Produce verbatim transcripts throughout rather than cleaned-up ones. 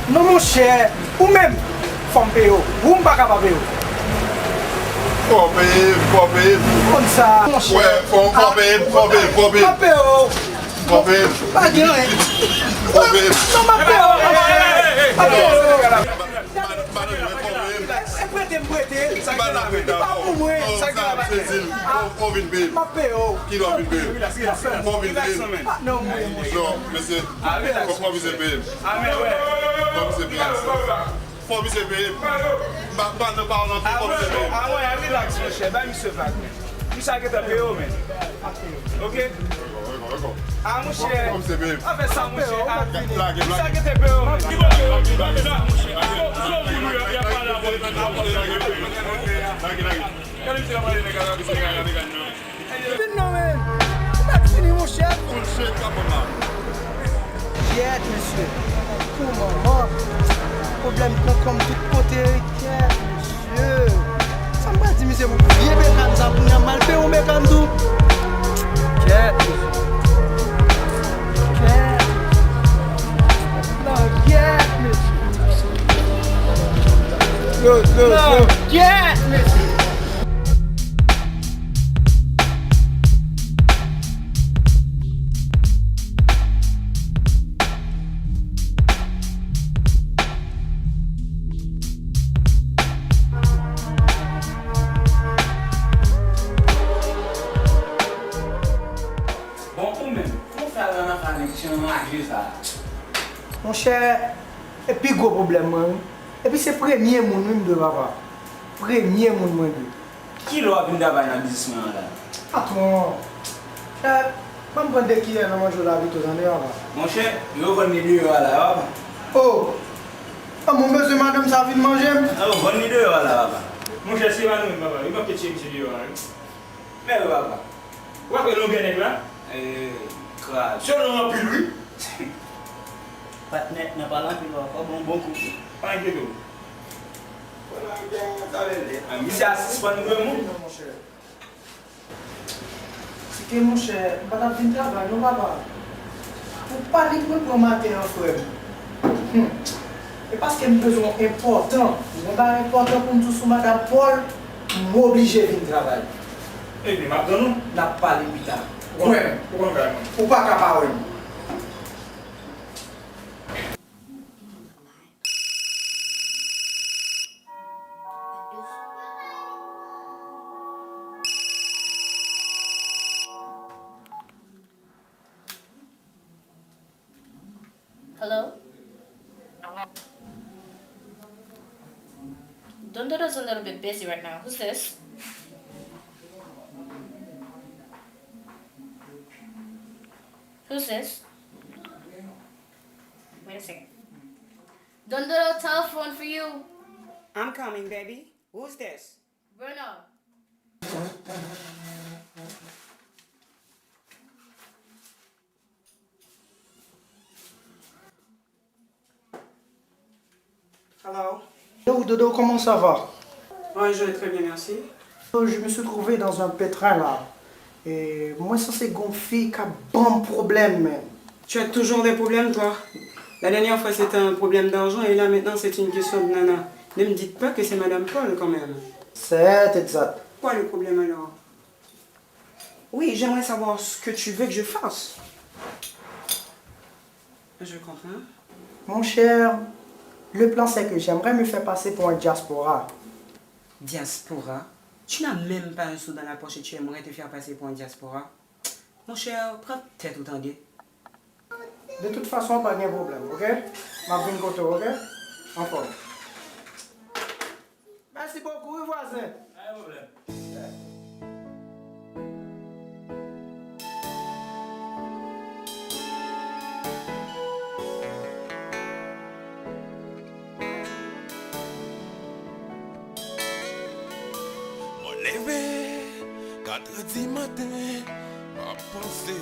Non, monchè, ou menm, fò m peye w. Ou m pa ka pa peye w. Fò w peye m, fò w peye m. Ou konn sa, monchè. Wè, fò, fò w peye m, fò w peye m, fò w peye m. M ap peye w. Fò w peye m. Pa gen anyen. Fò w peye m. Non, m ap peye w. M ap peye w. M ap peye w. Madanm, madanm, fò w peye m. E prete m prete. Sa k gen la? Pa pou mwen. Sa k gen la? Fò, fò w vin peye m. M ap peye w. Kilè w vin peye m? Fò w vin peye m. Non, mwen, mwen. Non, mesye. Fò, fò misye peye m. Fò misye peye m. Fò misye peye m. Ba, ba nan pawòl anpil, fò misye peye m. Ah ouais, ah ouais, relax, monchè. Bay misye vag, men. Misye a gentan peye w, men. Ok? Ah, monchè. Fò misye peye m. Afè sa, monchè. Lage, lage. Misye a gentan peye w, men. Lage, lage. Gade misye la pale nèg Arabi Saoudite la, gade, gade, non. Vin non, men. Ou mèt fini, monchè. Bullshit k ap ban m la. Kyèt, mesye. Pou manman. Pwoblèm kankanm tout kote. Kyèt, mesye. Sa m pral di misye pou vye bekàn sa, kounye a m al peye yon bekàn tou. Kyèt, mesye. Kyèt. Non, kyèt, mesye. Yo, yo, yo. Non, kyèt, mesye. Bon, ou menm, kòman w fè al nan afè nèg jan raje sa a? Monchè, e pi gwo pwoblèm mwen, wi. Epi se premye moun, wi, m dwe, papa. Premye moun mwen dwe. Kilè w ap vin travay nan biznis mwen an la? Patwon, chè, ban m pran de kiyè nan manje w la pito, tande, papa. Monchè, yo vann li deyò a la, papa. Oh! Kòman w bezwen madanm sa vin manje m? Yo vann li deyò a la, papa. Monchè, se pa nou menm, papa. Yo p ap ket tiye misye deyò a, wi. Men wi, papa. Ou pa kwè longè nèg la? Eh, kraze. Sèlman anpil, wi. Patnè, nan pale anpil, papa. Fò ban w bon kout. Pa enkyete w. Misye a sispann wè moun. Non, monchè. Si te monchè, m pa t ap vin travay non, papa. Ou pa li pou l pran maten an, frè m. Hmm. E paske m bezwen w enpòtan. M gen yon bagay enpòtan pou m di w sou madanm Paul, m oblije vin travay. Ebyen, m ap tann ou. N ap pale pita. Ou konn, kwè m. Ou konn bagay mwen. Ou pa ka pa wè m. Hello? Don Dodo's a little bit busy right now. Who's this? Who's this? Wait a second. Don Dodo, telephone for you. I'm coming, baby. Who's this? Bruno. Hello. Yo, Dodo, comment ça va? Ouais, je vais très bien, merci. Je me suis trouvé dans un pétrin là. E mwen sanse gen yon fi k ap ban m pwoblèm, men. Tu as toujours des problèmes, toi. La dernière fois, c'était un problème d'argent et là, maintenant, c'est une question de nana. Ne me dites pas que c'est Madame Paul, quand même. C'est exact. Quoi le problème alors? Oui, j'aimerais savoir ce que tu veux que je fasse. Je comprends. Mon cher, le plan c'est que j'aimerais me faire passer pour un diaspora. Diaspora? Tu n'as même pas un sou dans la poche et tu aimerais te faire passer pour un diaspora? Mon cher, pran tèt ou tande. De tout fason, pa gen pwoblèm, oke? M ap vin kote w, oke? Anfòm. Mèsi bokou, wi, vwazen. Pa gen pwoblèm. Mwen leve katrè di maten, m ap panse.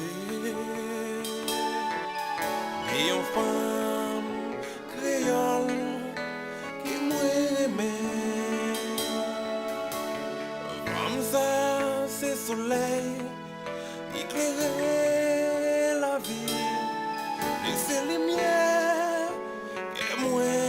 Gen yon fanm kreyòl ke mwen renmen. Fanm sa se solèy ki klere lavi, li se limyè kè mwen.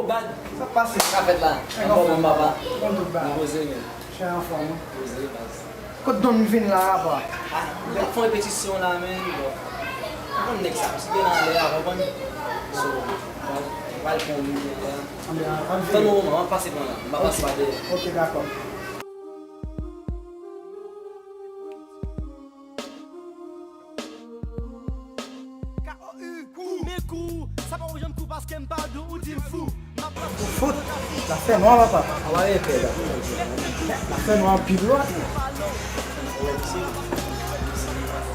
Bad, sa k pase? Sa fèt la? Anfòm, papa. Konn tout bagay. Nou poze, men. Chè anfòm, wi. Poze, baz. Kot Don vin la, apa? Ah, m t ap fè yon repetisyon la, men, bon. Ou konn nèg sa, misye te nan anlè a, konprann? So, m pral pran yon minit la. Anben, ann vini. Tann yon moman, m ap pase pran la. M pa pase pa dèyè. Ok, dakò. K O U, kou, men kou, sa pa yon janm kou paske m pa dou ou di m fou. Fout, la fè nwa, papa. Anba e pè la. La fè nwa anpil lwa.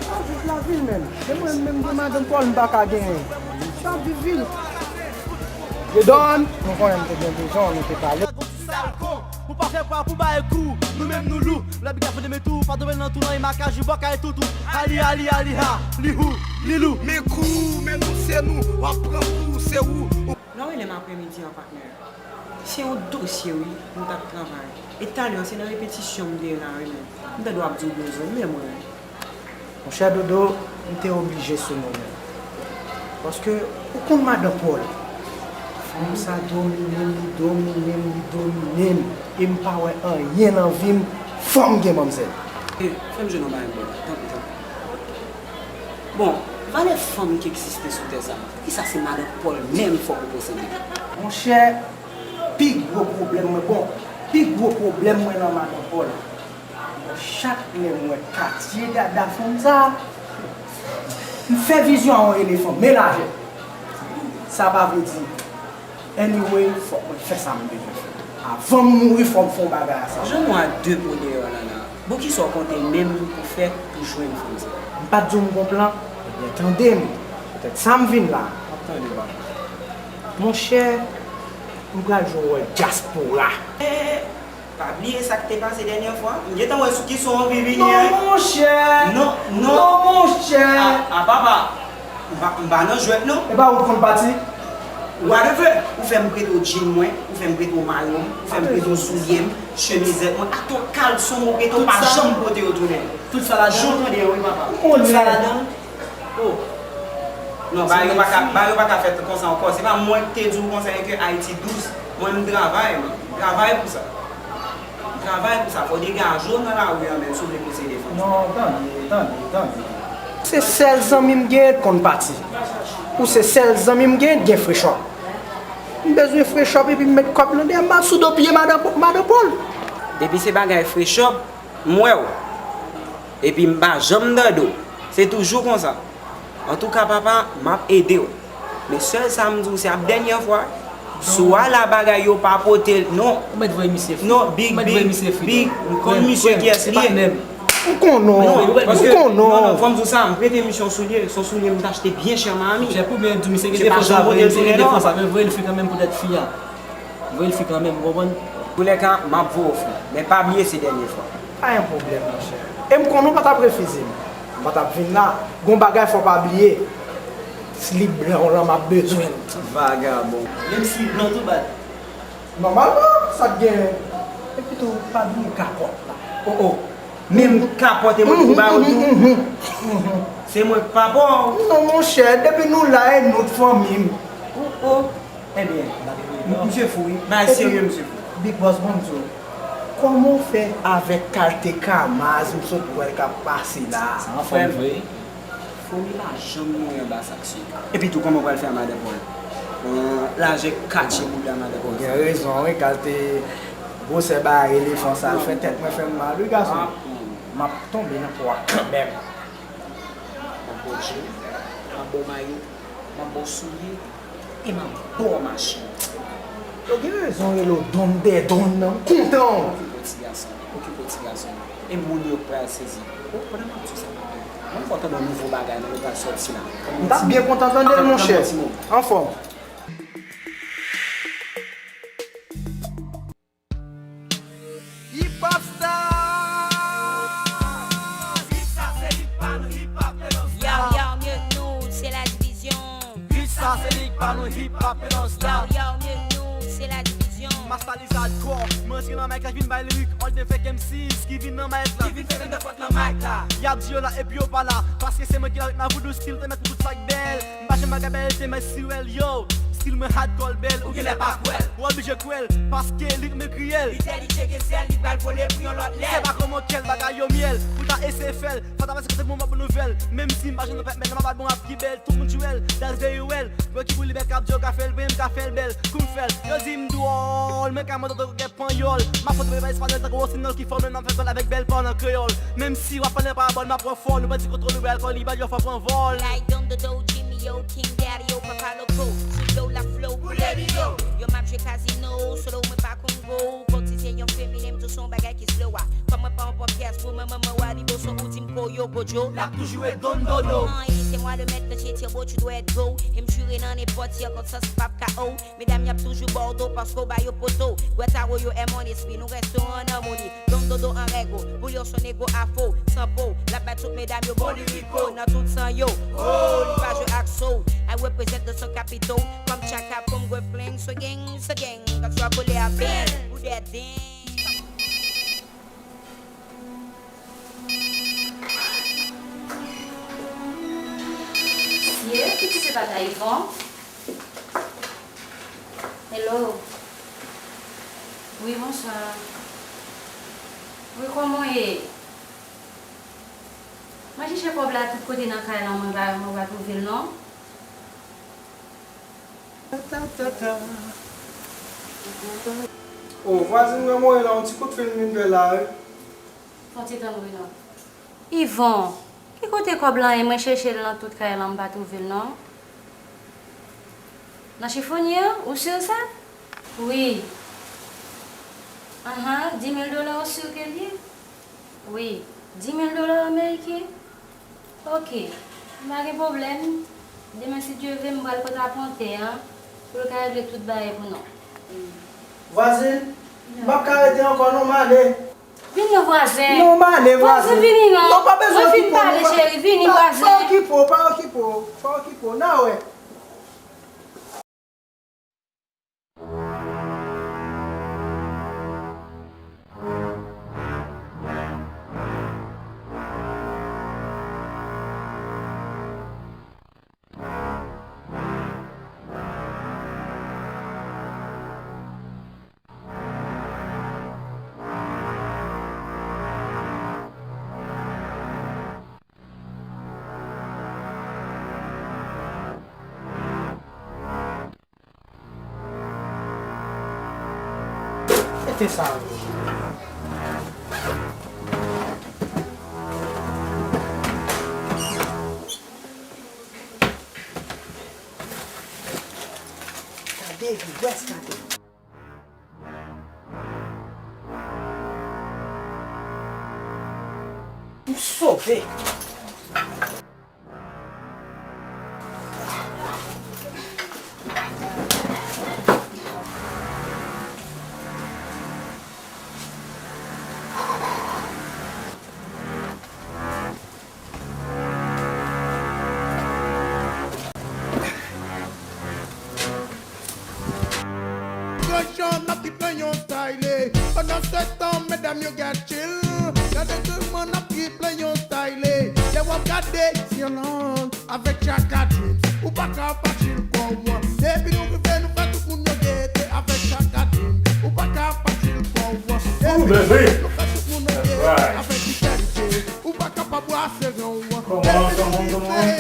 Sa viv lavi, menm. E mwen menm gen madanm Pòl, m pa ka genyen. Sa viv vil. Don, nou konnen m te gen bezwen, nou te pale. Ou pa fè pa pou bay kou, nou menm nou lou. Lè big la fè de men tou, pa donnen nan tou nan e makaj ou bòkay toutou. Ali, ali, ali, ha, li hou, li lou. Men kou, men nou se nou, w ap pran kou, se ou. Lè w rele m aprèmidi an, patnè, se yon dosye, wi, m t ap travay. E talè, se nan repetisyon m te ye la, wi, men. M tande w ap di w bezwen m, men mwen. Monchè Dodo, m te oblije sou nou menm. Paske, ou konn madan Pòl. Fanm sa domine m, li domine m, li domine m. E m pa wè anyen nan vi m, fò m gen manmzèl. E, fè m jwenn yon bagay bò, tanpri, tanpri. Bon, valè fanm ki egziste sou tè sa, poukisa se madan Pòl menm fòk ou posede? Monchè, pi gwo pwoblèm mwen, bon, pi gwo pwoblèm mwen nan madan Pòl. Chak lè m wè katye dada fanm sa, m fè vizyon a yon elefan, men lajè. Sa pa vle di, anyway, fòk mwen fè sa m bezwen fè. Avan m mouri, fò m fè yon bagay a sa. Jan nou a de po deyò la la, bon, kisa w konte menm pou fè pou jwenn fanm sa? M pa t di w m gon plan? Ebyen, tande m. Poutèt sa m vin la. M ap tande, papa. Monchè, m pral jwe wòl dyaspora. Pa bliye sa k te pase dènyè fwa. M gentan wè sou ki son w pi vini an. Non, monchè. Non, non. Non, monchè. A, a, papa. M pa, m pa nan jwèt, non. E pa ou k konn pati? Whatever. Ou fè m prete w djin mwen, ou fè m prete w mayo m, ou fè m prete w soulye m, chemizèt mwen, atò kalson m ou prete w, pa janm pote yo tounen. Tout sa ladan? Jan w tande a, wi, papa. Tout sa ladan? Oh. Non, bagay yo pa ka, bagay yo pa ka fèt konsa ankò. Se pa mwen ki te di w konsa e ke Ayiti dous. Mwen, m travay, man. M travay pou sa. M travay pou sa. Fò degaje w nan lari an menm si w vle posede fanm. Non, tande, tande, tande. Se sèl zanmi m genyen k konn pati. Ou se sèl zanmi m genyen k gen frechòp. M bezwen frechòp epi m met kòb nan dèyè m, m al sou do pye madan, madan Pòl. Depi se bagay frechòp, m wè w. Epi m pa janm tande w. Se toujou konsa. Antouka, papa, m ap ede w. Men sèl sa m di w, se ap dènyè fwa. Si w al la bagay yo pa pote l, non. Ou mèt voye misye fri. Non, Big, Big, Big, m konn misye kiyès li ye. M konnen w. M konnen w. Non, non, fò m di w sa, m prete misye yon soulye, se yon soulye m t achte byen chè Miami. Chè pou byen di misye gen defans la, misye gen defans la, men voye l fri kanmenm poutèt fi a. Voye l fri kanmenm, ou konprann? Toulèka, m ap voye w fri. Men pa bliye se dènye fwa. Pa gen pwoblèm, monchè. E m konnen w pa t ap refize m. M pa t ap vin la. Gon bagay fò w pa bliye. Slip blan w lan, m ap bezwen l. Vagabon. Menm slip blan tou, bad. Nòmalman, sa k genyen? Epi tou, pa bliye kapòt la. Oh, oh. Menm kapòt e mwen ki pou ba yo tou. Se mwen k papa w. Non, monchè, depi nou la, e nou k fanmi m. Oh, oh. Ebyen, m-, misye fou, wi. Bagay serye, misye fou. Big Boss, bon, m di w, kòman w fè avèk kalte kamaz m sot wè l k ap pase la a? Sa anfòm vre. Fomi pa janm mouri anba sak sik. Epi tou, kòman w pral fè a madan Pòl? Pran lajè katye boul la madan Pòl. Ou gen rezon, wi, kalte gwosè bagay elefan sa, l fè tèt mwen fè m mal, wi, gason. M ap tonbe nan po a kanmenm. M ap ba w djin, m ap ba w mayo, m ap ba w soulye, e m ap ba w machin. Yo gen rezon rele w Don Dèdon nan, m kontan w. Okipe w ti gason, okipe w ti gason. E moun yo pral sezi. O, pandan m ap di w sa, papa, mwen fè w tande yon nouvo bagay, non, yo pral sòti la. M t ap byen kontan tande l, monchè. Anfòm. Hip Hop Star! Hip sa se hip pa nou, hip hop de nos Yo, stars. Yo, mye nou, se la divizyon. Hip sa se hip pa nou, hip hop de nos Yo, stars. Yo, mye nou, se la divizyon. Masta Liz Hardcore, mwen rantre nan mic la, vin bay lirik, all the fake M Cs ki vin nan mic la. Ki vin fè de fòt nan mic la. Y ap di yo la epi yo pa la, paske se mwen ki la ritm a voodoo style, te mèt pou tout sa k bèl. M pa janm bagay bèl, te mèt si w wè l, yo. Stil mwen hardcore bèl, ou genlè pa kwè l. Ou oblije kwè l, paske li menm kriyèl. Li tèl li tcheke sèl, li pral vole pou yon lòt lèl. Se pa kòman kèl bagay yo myèl, pou ta eseye fè l. Fò ta pase kote pou mwen ba w nouvèl. Menm si m pa jwenn anpèt, men nan pa bon ap ki bèl, tout moun jwe l. That's very well. Bò ki pou li bèl k ap di yo ka fè l, mwen m ka fè l bèl. Kou m fè l, yo di m dwòl, men ka mande panyòl. M ap fòt pale espanyòl tankou Rossignol ki fòme nan fè kòl avèk bèl pawòl an kreyòl. Menm si w ap pale an parabòl, m ap pran fòl. Nou pèdi kontwòl, nou bal kòl, li ba yo fò pran vòl. Like Don Dodo, Jimmy, yo, King Daddy, yo, Papa Loco. Sou do la flow, boule bido. Yo, m ap jwe kazino, solo, mwen pa Kongo. Kòtizyen yon feminen, m tou se yon bagay ki slow a. Kòm mwen pa yon pòm pyès, pou mwen, manman w a li boson, ou di m koyo, gojo. L ap toujou ret Don Dodo. Anyen, c'est moi le maître, je tire beau, tu dois être go. E m jire nan nenpòt sirkonstans, p ap ka o. Medam y ap toujou ba w do paske w ba yo poto. Gwèt a woyo è mon espri, nou reste an amoni. Don Dodo an règo, pou yo son nego afro, san po. L ap bay tout medam yo bon liriko, nan tout san yo. Oh, li pa jwe ak so. I represent the San Capito, kòm Chaka, pou m gwe fling, so gang, so gang. Kan swa kole a bang, ou dead then. Sye, ki ti se papa Yvon? Hello. Wi, bonswa. Wi, kòman w ye? Mwen chèche kòb la tout kote nan kay lan, mwen pa, mwen pa twouve l non. O, vwazin mwen mouri la, yon ti kout fil m vin fè la, wi. Fon ti tann wi non. Yvon, ki kote kòb lan ye? Mwen chèche l nan tout kay lan, m pa twouve l non. Nan chifonye an, ou si sa? Wi. Anhan, di mil dola, ou si ke l ye? Wi, di mil dola ameriken. Oke, m pa gen pwoblèm. Demen, si Dye vle, m pral pote apwante an pou l ka regle tout bagay pou nou. Vwazin, m p ap ka rete ankò non, m ale. Vin non, vwazen. Non, m ale, vwazen. Vwazen, vini non. Non, pa bezwen okipe w. Mwen fin pale, cheri, vini, vwazen. Pa okipe w, pa okipe w, pa okipe w. N a wè. Mete sa anlè. Gade, pi wès gade. M sove. Granjan ap trip nan yon style. Pandan se tan, medam yo gad chill. Gade granmoun ap trip nan yon style. Lè w ap gade, si yon lang avèk Chaka Dreams. Ou pa ka pa chill kò w. Depi nou rive, nou fè tout moun yo gete avèk Chaka Dreams. Ou pa ka pa chill kò w. Depi nou rive, nou fè tout moun yo gete avèk Vitalité. Ou pa ka pa bwase ran w. Depi nou rive,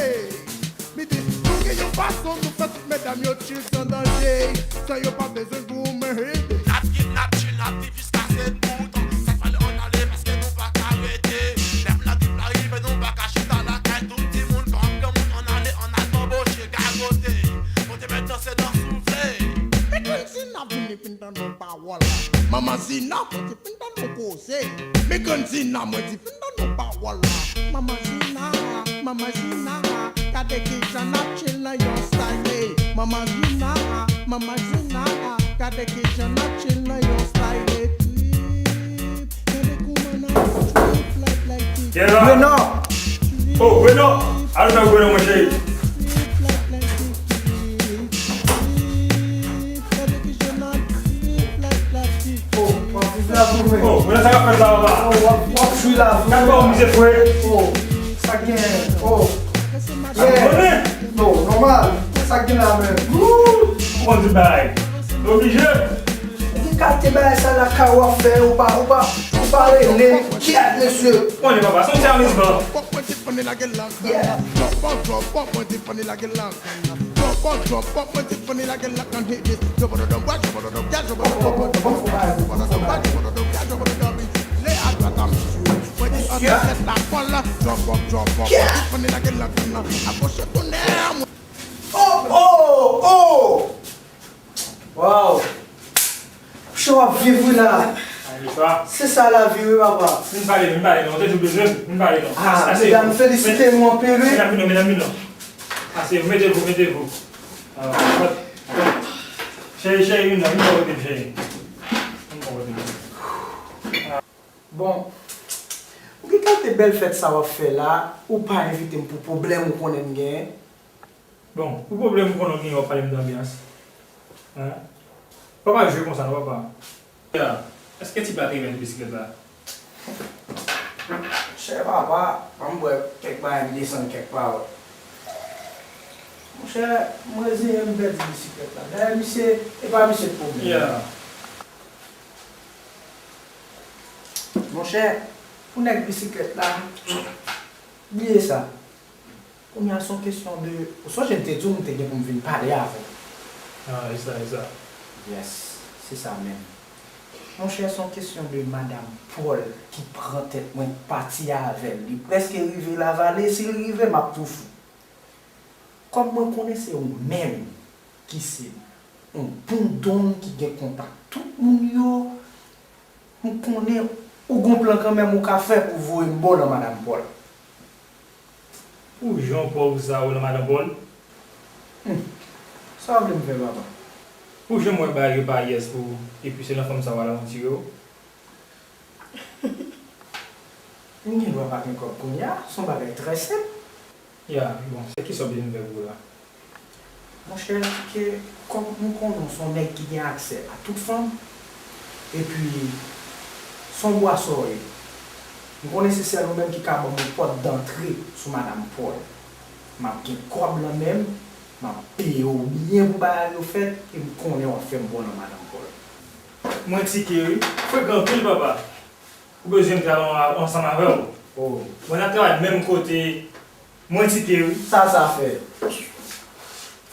mi di, nou gen yon fason nou fè tout medam yo chill san danje, san yo pa bezwen goumen. N ap kidnap, chill, n ap di jiskaske n bout. Sa k pale ann ale, paske nou pa ka rete. Lè m nan trip la rive, nou pa ka chita lakay tout timoun. Kòm granmoun ann ale, ann al banboche, gagote. Kote mèt danse, dans ouvè. Mickenzie nan vini fin tann yon pawòl. Manman Zina, kote fin tann yon koze. Mickenzie nan, mwen di fin tann yon pawòl la. Manman Zina, manman Zina, gade kijan n ap chill nan yon style. Manman Zina, manman Zina, gade kijan n ap chill nan yon style. Trip, gade kouman n ap trip like, like this. Get up. Renan. Oh, Renan. Al fè Renan, mon chéri. Trip like, like this. Trip, trip, gade kijan n ap trip like, like this. Oh, w ap viv la pou mwen. Oh, mwen sa k ap fèt la, papa. Oh, w ap, w ap jwi la pou mwen. Gad kòman misye fre. Oh, sa k gen. Oh. Yeah. Yo, nòmal. Sa k gen la menm. Woo! Konn tout bagay. Oblije. Ou ki kalite bagay sa lakay ou ap fè, ou pa, ou pa, ou pa rele. Kyèt, mesye. Konnen papa, se yon ti amizman. Yeah. Yeah. Oh, oh, oh! Wow! Monchè, w ap viv wi la. Ay, Richard. Se sa lavi wi, papa. Vin pale, vin pale non. Ou te di w bezwen m, vin pale non. Ah, ase, ase, medam, felisite nou anpil wi. Medam, vin non, medam, vin non. Ase, mete vou, mete vou. Ah, cheri, cheri, vin non, vin bò kote m, cheri. Vin bò kote m. Bon, ou ki kalite bèl fèt sa w ap fè la, ou pa envite m pou pwoblèm ou konnen m genyen? Bon, pou pwoblèm ou konnen w genyen, w ap pale m de anbyans. Hein? Papa jwe konsa non, papa. Ya, èske tip la te renmen bisiklèt la? Chè papa, ban m bwè kèk bagay, m desann kèk pawòl. Monchè, m reziyen m pèdi bisiklèt la. Dayè misye, e pa misye k pwoblèm nan. Ya. Monchè, pou nèg bisiklèt la, bliye sa. Kounye a se yon kesyon de, ou sonje m te di w m te gen pou m vin pale avè w. Ah, e sa, e sa. Yes, se sa menm. Monchè, se yon kesyon de madanm Paul ki pran tèt mwen pati avè l. Li prèske rive Lavale, si l rive, m ap tou fou. Kòm mwen konnen se ou menm ki se yon bon donn ki gen kontak tout moun yo, m konnen ou gon plan kanmenm ou ka fè pou voye m bò nan madanm Paul. Pou jan pòv sa ou nan madanm Paul? Hmm. Sa w vle m fè, papa? Pou jan m wè bagay yo pa yès pou ou, epi se nan fanm sa w al avantire w? M gen dwa pa gen kòb kounye a, se yon bagay trè senp. Ya, bon, se kisa w bezwen m fè pou ou la? Monchè, Tike, kòm m konnen w se yon nèg ki gen aksè a tout fanm, epi se yon bwasò w ye, m konnen se sèl ou menm ki ka ban m yon pòt dantre sou madanm Paul. M ap gen kòb lan men m, m ap peye w byen pou bagay yo fèt, e m konnen w ap fè m bon nan madanm Paul. Mwen Tike wi, frekan anpil papa. Ou bezwen m travay an-, ansanm avè w? Oh. Mwen n ap travay menm kote. Mwen Tike wi. Sa sa fè?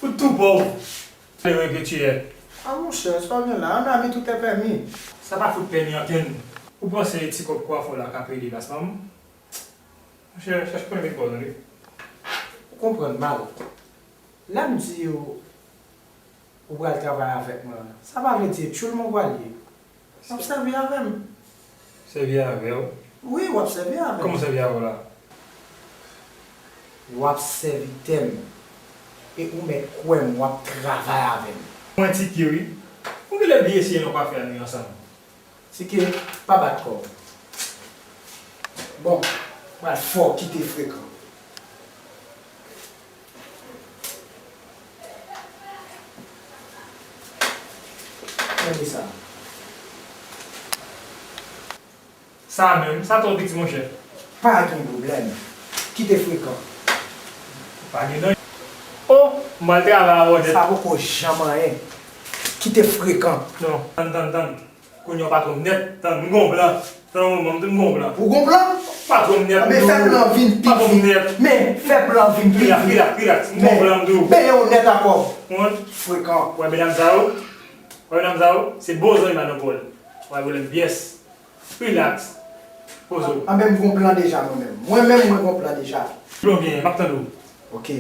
Fout tou pòv. Malere ke tu es. Ah monchè, sa w gen la, un ami tout est permis. Sa pa fout pèmi ankenn. Ou panse ti kòb kwafè w la ka peye deplasman m? Monchè, chèche konnen met bò tande. Ou konprann mal. Lè m di w ou pral travay avèk mwen, sa pa vle di e tchoul mwen pral ye. W ap sèvi avè m. Sèvi avè w? Wi, w ap sèvi avè m. Kòman sèvi avè w la? W ap sèvitè m. E ou mèt kwè m, w ap travay avè m. Mwen Tike wi. Ou genlè bliye si e nan kwafè a nou ye ansanm. Tike, pa bat kò w. Bon, pral fè w kite frekan. Tande sa. Sa menm, sa twò piti, monchè. Pa gen pwoblèm. Kite frekan. Pa gen nan. O, m al travay avè w nèt. Sa poko janm anyen. Kite frekan. Non, tann, tann, tann. Kounye a w patwon m nèt, tann, m gon plan. Tann yon moman, m di m gon plan. Ou gon plan? Patwon m nèt, m di w. Anben fè plan vin pi vit. Patwon m nèt. Men, fè plan vin pi vit. Rilaks, rilaks, rilaks, m gon plan, m di w. Men, benyen w nèt ankò. Konprann? Frekan. Wè medam sa yo? Wè medam sa yo? Se bon zanmi madanm Paul. Wè pwoblèm pyès. Rilaks. Poze w. Anben m gon plan deja mwen menm. Mwen menm, mwen gon plan deja. Plonbyen, m ap tande w. Oke.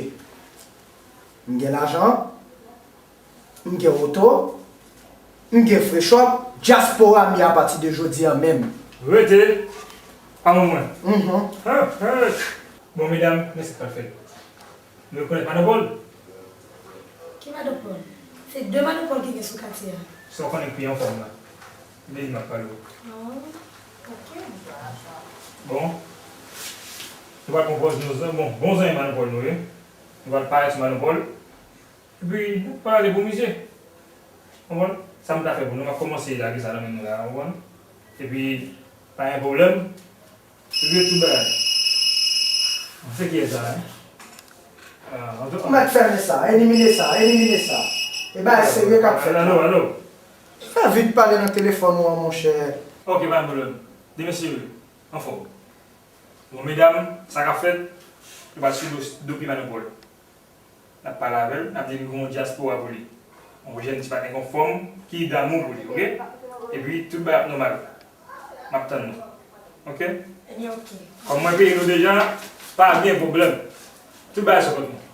M gen lajan. M gen oto, m gen freshòp, dyaspora m ye apati de jodi a menm. Rete! Pa ban mwen. Mhm. Hein, hein. Bon, medam, men sa k pral fèt. Nou rekonèt madanm Paul? Ki madanm Paul? Se de madanm Paul ki gen sou katye a. Sa w konnen k pi anfòm la. Vini m ap pale w. Oh, ok. Bon. Nou pral pran pòz nou, bon, bon zanmi madanm Paul nou ye. Nou pral parèt sou madanm Paul. Epi, nou pale pou misye. Konprann? Sa m ta fè pou nou, m ap kòmanse lage sa nan men nou la, konprann? Epi, pa gen pwoblèm. Epi, tout bagay. Se kiyès sa, hein? Ah, antouka. Ou mèt fèmen sa, elimine sa, elimine sa. E bagay serye k ap fèt la. Alo, alo. Fè vit pale nan telefòn ou an, monchè. Ok, pa gen pwoblèm. Demen serye. Anfòm. Bon, medam, sa k ap fèt? Nou pral sou do, do Pimanopòl. N ap pale avè l, n ap di l gen yon dyaspora pou li. Yon jèn ti paten k anfòm, ki damou pou li, ok? Epi, tout bagay ap nòmal. M ap tann nou. Ok? Ebyen, ok. Kòm mwen peye nou deja, pa gen pwoblèm. Tout bagay sou kont mwen.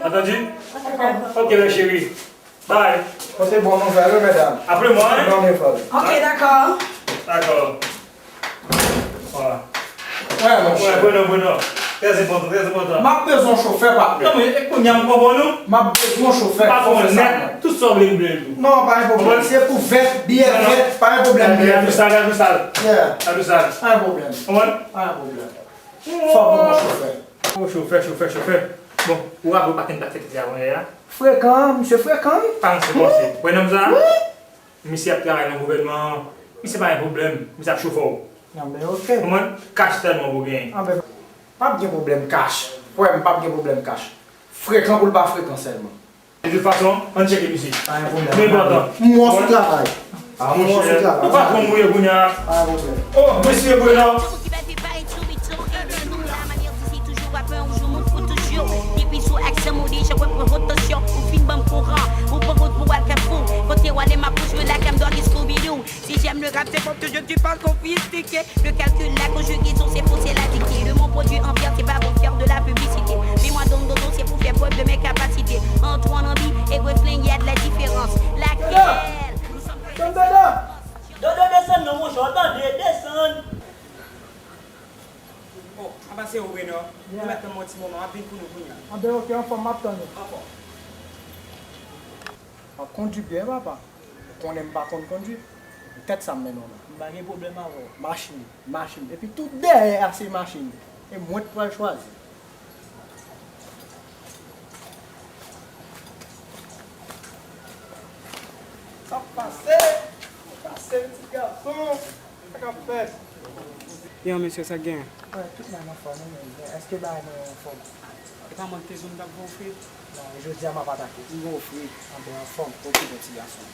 Antandi? Ok, ma chérie. Bye. Bon, se bon nouvèl, wi, medam. Apre mwen, hein? Bon nouvèl. Ok, dakò. Dakò. Voilà. Wè, monchè. Wè, Bruno, Bruno. Trè enpòtan, trè enpòtan. M ap bezwen yon chofè, patnè. Non, men, e kounye a m konprann ou. M ap bezwen yon chofè. M pa konnen nèt, tout sa w vle m vle l tou. Non, pa gen pwoblèm. Se pou vèt, biyè vèt, pa gen pwoblèm, biyè vèt. Gade sa, gade sa. Yeah. Gade sa. Pa gen pwoblèm. Konprann? Pa gen pwoblèm. Fò m pran yon chofè. Oh, chofè, chofè, chofè. Bon, ou raple w pa t gen dat fèt li avanyè a? Frekan, misye frekan, wi. Pa ranse kòmanse. Wè nonm sa? Wi. Misye ap travay nan gouvènman an. Misye pa gen pwoblèm. Misye ap chofè w. Anben, ok. Konprann? Kach sèlman pou genyen. Anben, p ap gen pwoblèm kach. Wè, m p ap gen pwoblèm kach. Frekan pou l pa frekan sèlman. De tout fason, ann tcheke misye. Pa gen pwoblèm. Li enpòtan. M wè w sou travay. M wè w sou travay. Ou patwon m ou ye kounye a. Pa gen pwoblèm. Oh, mesye Bruno. Depi sou aksan m ou deja wè pran rotasyon. Ou fin ban m kouran, ou pran wout pou w al Kafou. Kote w ale m ap pou jwe lakay m dòmi Scooby-Doo. Si j'aime le rap, c'est parce que je ne suis pas sophistiqué. Le calcul, la conjugaison, c'est faux, c'est la dictée. Le mot produit en vert, c'est pas pour faire de la publicité. Mais moi, dans le dodo, c'est pour faire preuve de mes capacités. Entre on envie et refrain, il y a de la différence. Laquelle? Nous sommes très... Dodo, desann non, monchè, w tande, desann. Oh, apa se ou, Bruno? Nou mèt tann mwen yon ti moman, m ap vin pou nou kounye a. Anben, ok, anfòm, m ap tann ou. Anfòm. W ap kondui byen, papa. Ou konnen m pa konn kondui. Tèt sa m mennen w la. M pa gen pwoblèm avè w. Machin, machin. Epi tout dèyè a se machin. E mwen k pral chwazi. Sa k pase? Sa k pase, ti gason? Sa k ap fèt? Yo, mesye, sa k genyen? Wè, tout moun anfòm, wi, men èske bagay nou anfòm? E pa mwen ki te di w m t ap ba w fri? Non, jodi a m ap atake. M ba w fri. Anben, anfòm. Ok, bon ti gason.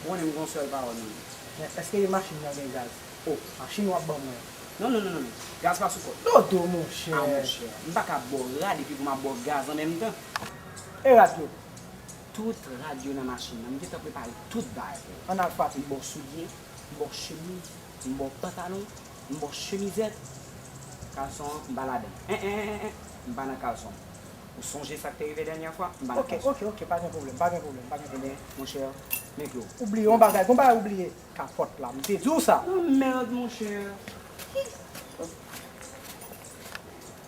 Ou konnen m gen yon sèl pawòl nan men m. Men èske machin nan gen gaz? Oh, machin w ap ban mwen an. Non, non, non, non, non. Gaz pa sou kòd. Dodo, monchè. Ah, monchè. M pa ka ba w rad epi pou m ap ba w gaz an menm tan. E rad yo? Tout rad yo nan machin nan. M gentan prepare tout bagay pou ou. Ann al frape. M ba w soulye, m ba w chemiz, m ba w pantalon, m ba w chemizèt. Kalson an, m pa ladan. En, en, en, en, en. M pa nan kalson. Ou sonje sa k te rive dènyè fwa? M pa nan kalson. Ok, ok, ok, pa gen pwoblèm, pa gen pwoblèm, pa gen pwoblèm. Ebyen, monchè, men ke w. Ou bliye yon bagay, gon bagay ou bliye. Kapòt la, m te di w sa. Non, mèd, monchè.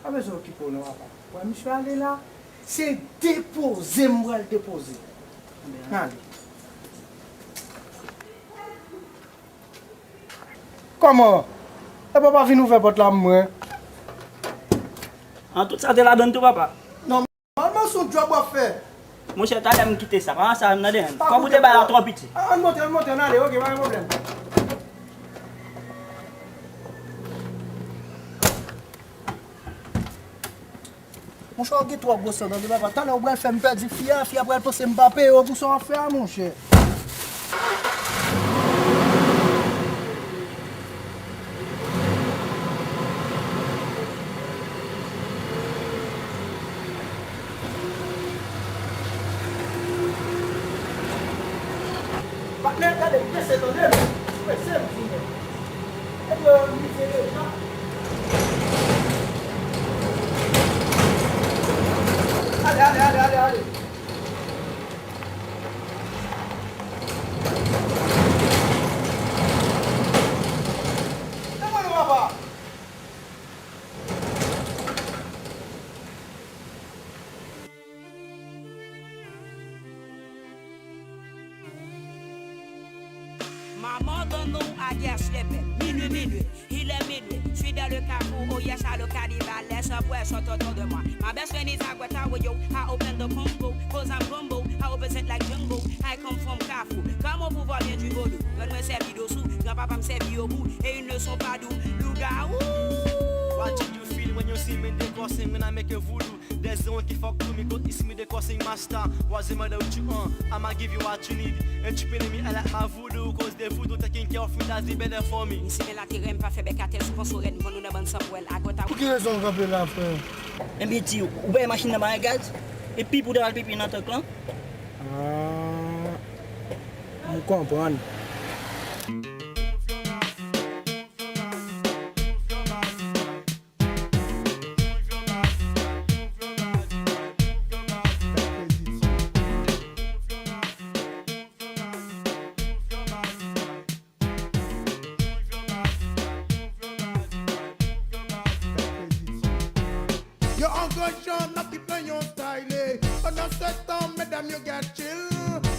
Pa bezwen okipe w non, papa. Wè misye ale la, se depoze m pral depoze. Ale. Kòman? Epa w pa vin ouvè pòt la pou mwen? An tout sa te ladan tou, papa. Non. Nòmalman, se yon djòb w ap fè. Monchè, talè m kite sa. Pa sa, m nan demen. Kòb ou te bay la twò piti. Ann monte, ann monte, ann ale, ok, pa gen pwoblèm. Monchè, w gen twò gwo san, tande papa. Talè ou pral fè m pèdi fi a, fi a pral panse m pa peye w pou sa w ap fè a, monchè. Patnè, gade, m prese, tande m. M prese, m di nou. Ebyen, m rive deja. Ale, ale, ale, ale, ale. Desann non, papa. Maman dans nos aguerre, je l'appelle. Minuit, minuit, il est minuit. Je suis dans le carrefour, oh yes, à le cannibale. Laisse un poisson, tonton de moi. My best friend is Aguata, yo, I open the combo. Cause I'm gumbo, I represent like Django. I come from Kafou. Kòman pouvwa vyen di vodou? Grann mwen sèvi dosou, granpapa m sèvi obou. Et ils ne sont pas doux, loup-garou. What did you feel when you see me in the crossing when I make a voodoo? Is the one ki fuck to me, cause it's me the causing master. Was the mother with you, uh, I'ma give you what you need. And you pay me, I like my voodoo, cause the voodoo taking care of me, that's the better for me. Misye gen laterè, m pa fè bèk atè, sou konsò rèd, m vann nou nan bann sanpwèl, agòt a. Pou ki rezon w kanpe la, frè? Enben, di, ou bay machin nan bagay gaz? Epi pou w ta al pipi nan tank lan? Ah, m konprann. Yo, an gran jan n ap ki plenyon style. Pandan se tan, medam yo gat chill.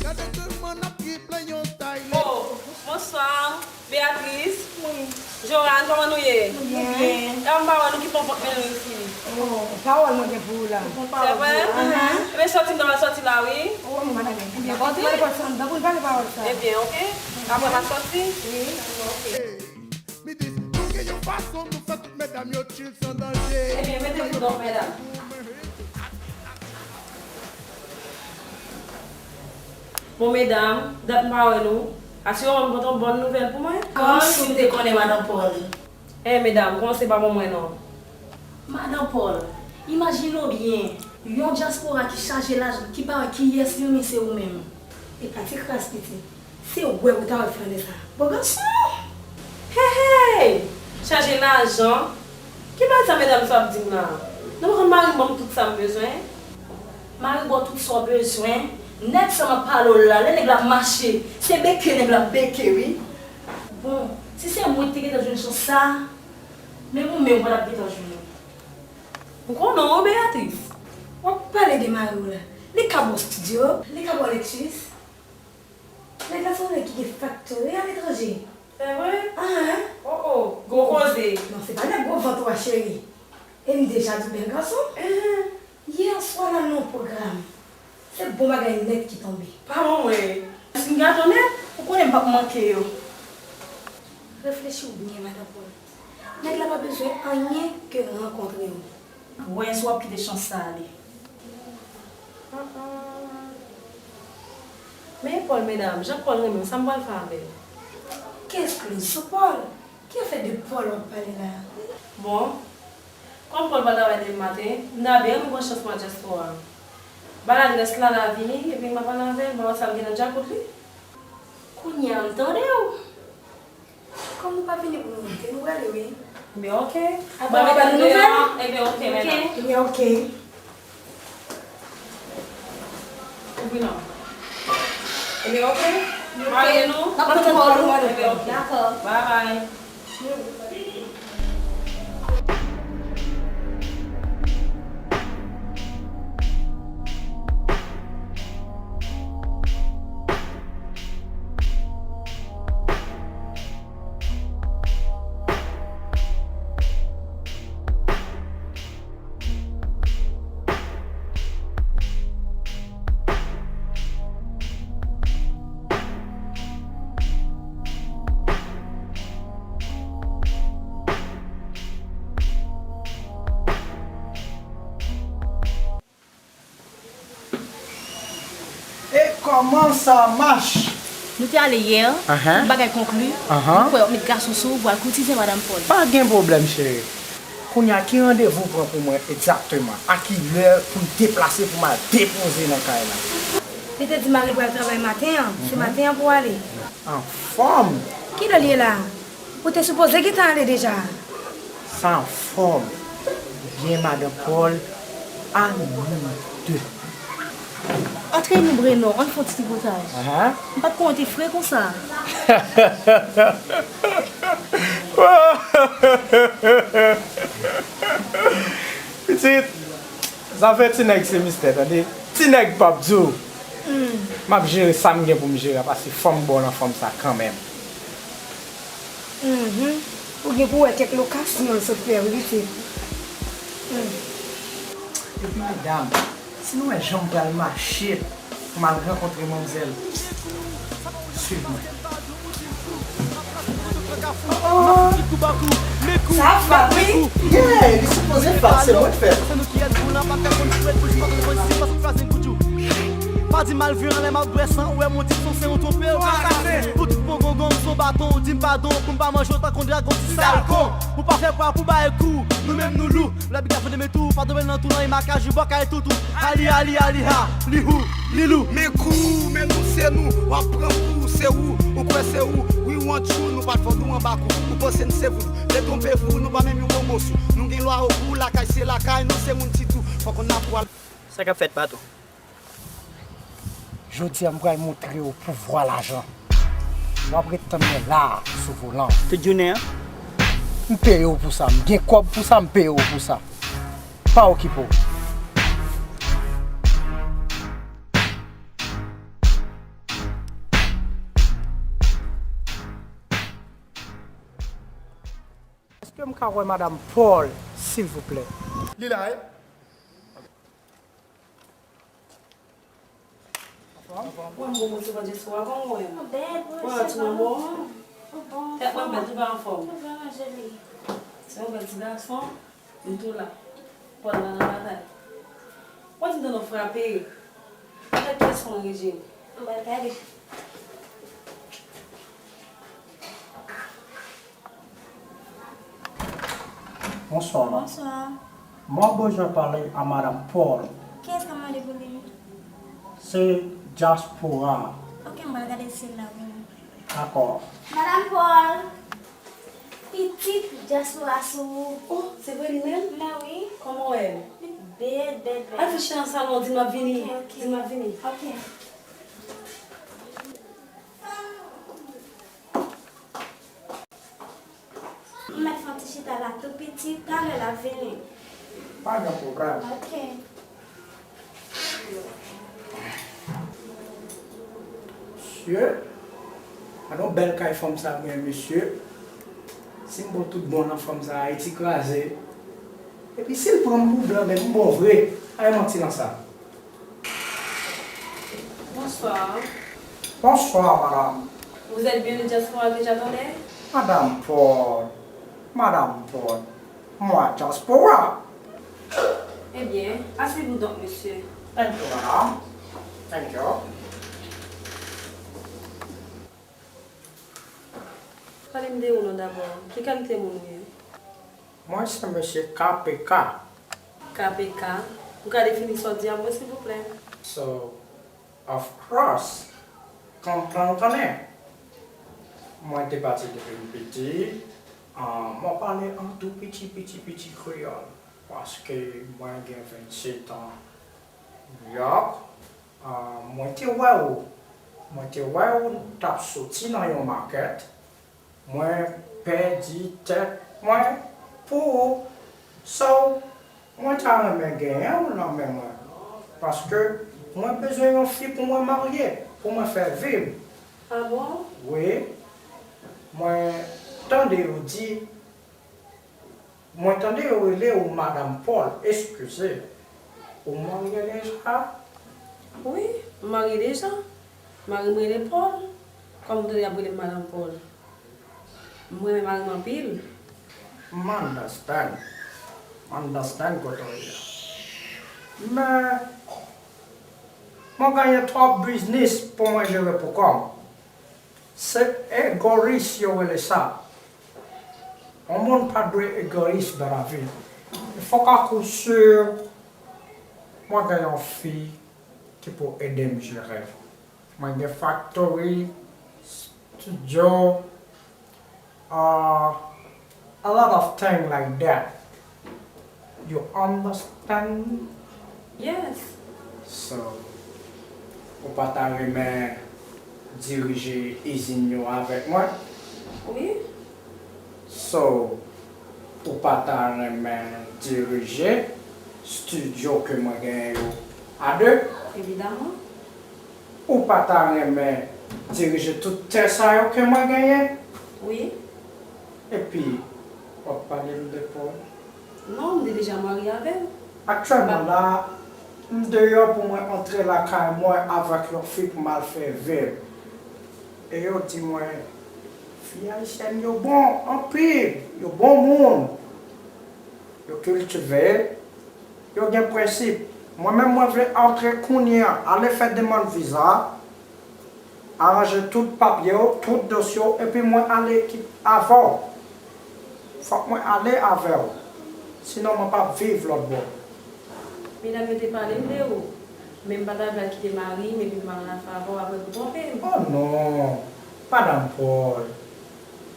Gade tout moun ap ki plenyon style. Oh, bonsoir, Béatrice. Wi. Joran, kòman nou ye? Nou byen. E m pa wè nou ki pran vant mwen isi. Oh, pawòl mwen gen pou ou la. Se vre? Ahan. Ebyen, sòti m ta pral sòti la, wi. Oh, mwen pa nan gen. Ebyen, ok. Mwen pral sòti anndan pou n pale pawòl sa. Ebyen, ok. Apre m a sòti? Wi. Ok. Mi di, nou gen yon fason nou fè tout medam yo chill san danje. Ebyen, mete tou donk, medam. Bon, medam, dat m pa wè nou. Asire w m pote yon bòn nouvèl pou mwen. Kòmsi m te konnen, madan Paul. Eh, medam, kòmanse pa ban mwen non. Madan Paul, imajine w byen, yon dyaspora ki chaje lajan, ki pa wè kiyès li renmen, se ou menm. Epa ti kras pitit. Se wè ou ta wè fè anlè sa. Bon gason! Hey, hey! Chaje lajan? Ki bagay sa medam sa ap di m la? Nou pa konn mari m ban m tout sa m bezwen? Mari w ba w tout sa w bezwen? Nèg sa m ap pale w la, lè nèg la ap mache, se beke nèg la ap beke, wi. Bon, si se mwen ki te gentan jwenn chans sa, menm ou menm ou pa t ap gentan jwenn li. Ou konnen w, Beatrice. W ap pale de mari w la. Li ka ba w studio, li ka ba w lektis. Nèg la se yon nèg ki gen factory aletranje. Se vre? Ahan. Oh, oh, gwo koze. Non, se pa nèg gwo vant ou a, cheri. E m deja di w bèl gason. Ahan. Yè swa n al nan yon pwogram. Se bon bagay nèt ki tonbe. Pa ban mwen. Si m gato nèt, ou konnen m p ap manke yo. Reflechi w byen, madan Paul. Nèg la pa bezwen anyen ke rankontre w. Wè si w ap kite chans sa ale. Men Paul, medam, jan Paul renmen m, sa m pral fè avè l? Kenz kloz sou Paul. Ki afè de Paul w ap pale la? Bon, kòm Paul pa travay demen maten, m ta byen renmen pran chans mwen a dyaspora. Ba l adrès la, l a vini, epi m a pale avè l, m a wè sa l gen nan djakout li. Kounye a m tande w. Kòm nou pa vini pou nou monte, nou prale, wi. Ebyen, ok. Apre, w ap ba nou nouvèl? Ebyen, ok, medam. Ebyen, ok. Ou vin non. Ebyen, ok. Marye nou. N ap tann Paul nou. Ebyen, ok. Dakò. Bye bye. E kòman sa mach? Nou te ale yè, tout bagay konkli. Nou kwè w ap met gason sou ou pou al koutize madanm Paul. Pa gen pwoblèm, cheri. Kounye a, ki randevou w pran pou mwen egzakteman? A ki lè pou m deplase pou m al depoze nan kay la? Li te di mari l pral travay maten an. Se maten an pou w ale. Anfòm! Kilè l ye la? Ou te sipoze gentan ale deja. Sa anfòm. Byen, madan Paul, a nou de. Antre nou, Breno, ann fè yon ti tripotay. Ahan. M pa t konnen w te fre konsa. Pitit, zafè ti nèg se mistè, tande. Ti nèg p ap di w. M ap jere sa m gen pou m jere a, paske fò m ba w nan fòm sa kanmenm. Mhm. Ou gen pou wè kèk lokasyon l sot fè wi pitit. Hmm. Epi medam, si nou wè jan m pral mache pou m al rankontre manmzèl, swiv mwen. Oh, oh. Sa fat wi. Yeah, li sipoze fat, se mwen k fè l. Se nou ki ret pou lan, pa fè konn sou ret pou jis pa konn si pa sou kraze goudjou. Pa di mal vi anlè m ap bwè san, ou wè mon ti son se yon twonpe. Pou tout bon gongon, m son baton, ou di m padon, pou m pa manje w tankou yon dragon ti salkon. Ou pa fè pwa pou bay kou, nou menm nou lou. Lè piga fè de men tou, pa tonbe nan tou nan e makaj, ou bò kay toutou. Ali, ali, ali, ha, li hou, li lou. Men kou, men nou se nou, w ap pran kou, se ou, ou kwè se ou, we want you, nou pa t fò nou anba kou, ou panse n se voudou, detwonpe vou, nou pa menm yon bonbon sou, nou gen lwa ogou, lakay se lakay, nou se moun sitou, fòk n ap pral. Sa k ap fèt, patwon? Jodi a, m pral montre w pouvwa lajan. W ap ret tann mwen la a, sou volan. Tout jounen an? M peye w pou sa. M gen kòb pou sa, m peye w pou sa. Pa okipe w. Èske m ka wè madanm Paul, silvouplè? Li la, wi. Wè m bon, bon, se pa dyaspora, kòman w ye? Mwen bèl, mwen. Wè, ti manman. Mwen bon, tèt mwen bèl, tou pa anfòm. Mwen bon, joli. Se yon bèl ti gason, m tou la. Paul la nan batay. Wè, ti tande w frape. Gade pyès mwen, Regine. Mwen bèl, gade. Bonswa. Bonswa. Mwen bezwen pale a Madanm Paul. Kiyès k ap mande pou li? Se dyaspora. Ok, m pral gade si l la pou mwen. Dakò. Madanm Paul, pitit dyaspora sou ou. Oh, se vre li menm? Men wi. Kòman w wè l? Li bèl, bèl, bèl. Al fè chita nan salon, di m ap vini. Ok, ok. Di m ap vini. Ok. M mèt fè yon ti chita la tou piti, talè l ap vini. Pa gen pwoblèm. Ok. Mesye, gade yon bèl kay fanm sa genyen, mesye. Si m bon tout bon nan fanm sa, Ayiti kraze. Epi si l pran m pou blan, men m bon vre. Pa gen manti nan sa. Bonsoir. Bonsoir, madame. Vous êtes bien le diaspora que j'attendais? Madame Paul. Madame Paul. Moi, diaspora. Eh bien, asseyez-vous donc, monsieur. Thank you, madame. Thank you. Pale m de ou non dabò. Ki kalite moun ou ye? Mwen se mesye K P K. K P K? Ou ka defini sa w di a mwen, silvouplè? So, of course, konprann konnen. Mwen te pati depi m piti. Ah, mwen pale an tou piti, piti, piti kreyòl. Paske mwen gen vennsetan. Nouyòk, ah, mwen te wè w, mwen te wè w t ap soti nan yon makèt, mwen pèdi tèt mwen pou ou. So, mwen ta renmen genyen w nan men mwen, paske mwen bezwen yon fi pou mwen marye, pou mwen fè vi m. Ah bon? Wi, mwen tande yo di Mwen tande yo rele w Madanm Paul, eskize. Ou marye deja? Wi, m marye deja. Mari m rele Paul. Kòman w tande y ap rele m Madanm Paul? M renmen mari m anpil. M understand. M understand kote w ye a. Men, mwen genyen twòp biznis pou mwen jere pou kò m. Se egoyis yo rele sa. Yon moun pa dwe egoyis dans la vie. Fòk a kou si mwen gen yon fi ki pou ede m jere. Mwen gen factory, studio, uh, a lot of thing like that. You understand? Yes. So, ou pa ta renmen dirije izin yo avèk mwen? Wi. So, ou pa ta renmen dirije studio ke mwen genyen yo a de? Evidaman. Ou pa ta renmen dirije tout tè sa yo ke mwen genyen? Wi. Epi, w ap pale m de Paul? Non, m te deja marye avè l. Aktyèlman la, m deyò pou mwen antre lakay mwen avèk yon fi pou m al fè vi m. E yo di mwen, Fi ayisyèn yo bon anpil, yo bon moun, yo kiltive, yo gen prensip. Mwen menm, mwen vle antre kounye a, ale fè demann viza, aranje tout papye w, tout dosye w, epi mwen ale ki-, avè w. Fòk mwen ale avè w. Sinon, mwen p ap viv lòt bò. Medam yo te pale m de ou. Men m pa ta vle al kite mari m epi m al nan favè w apre pou twonpe m. Oh non! Madanm Paul,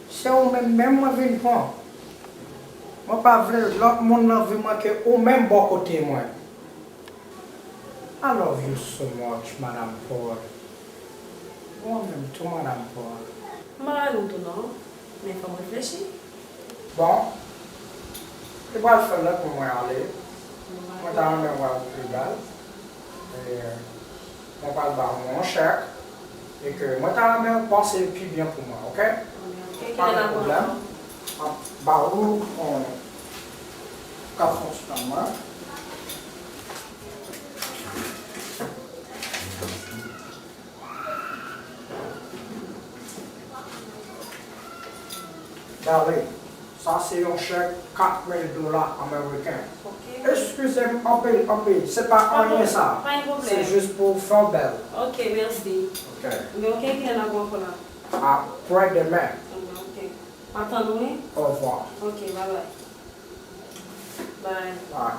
se ou menm menm mwen vin pran. Mwen pa vle lòt moun nan vi mwen ke ou menm bò kote mwen. I love you so much, Madanm Paul. Mwen menm tou, Madanm Paul. M pa lage w tou non, men fò m reflechi. Bon, li pral fè lè pou mwen ale. Mwen ta renmen wè w pi bèl. E, mwen pral ba w yon chèk. E ke mwen ta renmen w panse pi byen pou mwen, oke? Ok, pa gen pwoblèm. M ap ba ou yon kat fonksyonman. Gade, sa se yon chèk kat mil dola ameriken. Ok. Eskize m anpil, anpil. Se pa anyen sa. Pa gen pwoblèm. Se jis pou w fè w bèl. Ok, mèsi. Ok. Men ok, kilè n ap wè ankò la? Aprè demen. Ok. M ap tann ou, wi. Au revoir. Ok, bye bye. Bye. Bye.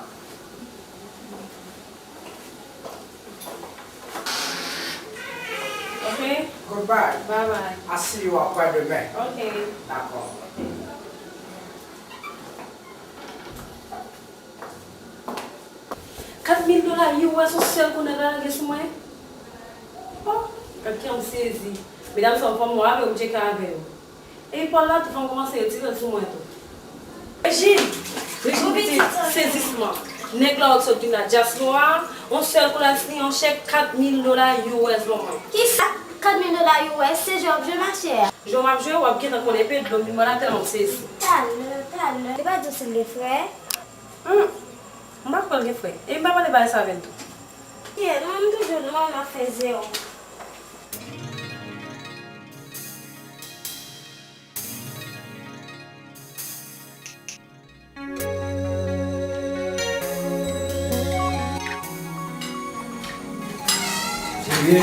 Ok? Goodbye. Bye bye. I see you aprè demen. Ok. Dakò. Ok. Kat mil dola U S yon sèl kou nèg la lage sou mwen. Oh, gad kijan m sezi. Medam sa, ou fè m wè avè w, m tcheke avè w. Epi Paul la tou, fò m kòmanse retire l sou mwen tou. Rejin! Rejin, pitit, sezisman. Nèg la w sot vin nan dyaspora, yon sèl kou l al siyen yon chèk kat mil dola U S ban mwen. Kisa? Kat mil dola U S? Se jwe w ap jwe, machè? Jwe m ap jwe, w ap gentan konnen epe dlo m vin bò la tèlman m sezi. Talè, talè. Li pa di w si l gen frè? Hum, m pa kwè l gen frè. E m pa pale bagay sa avè l tou. Yeah, mwen m toujou lwen, m ap fè zewo. Cheri.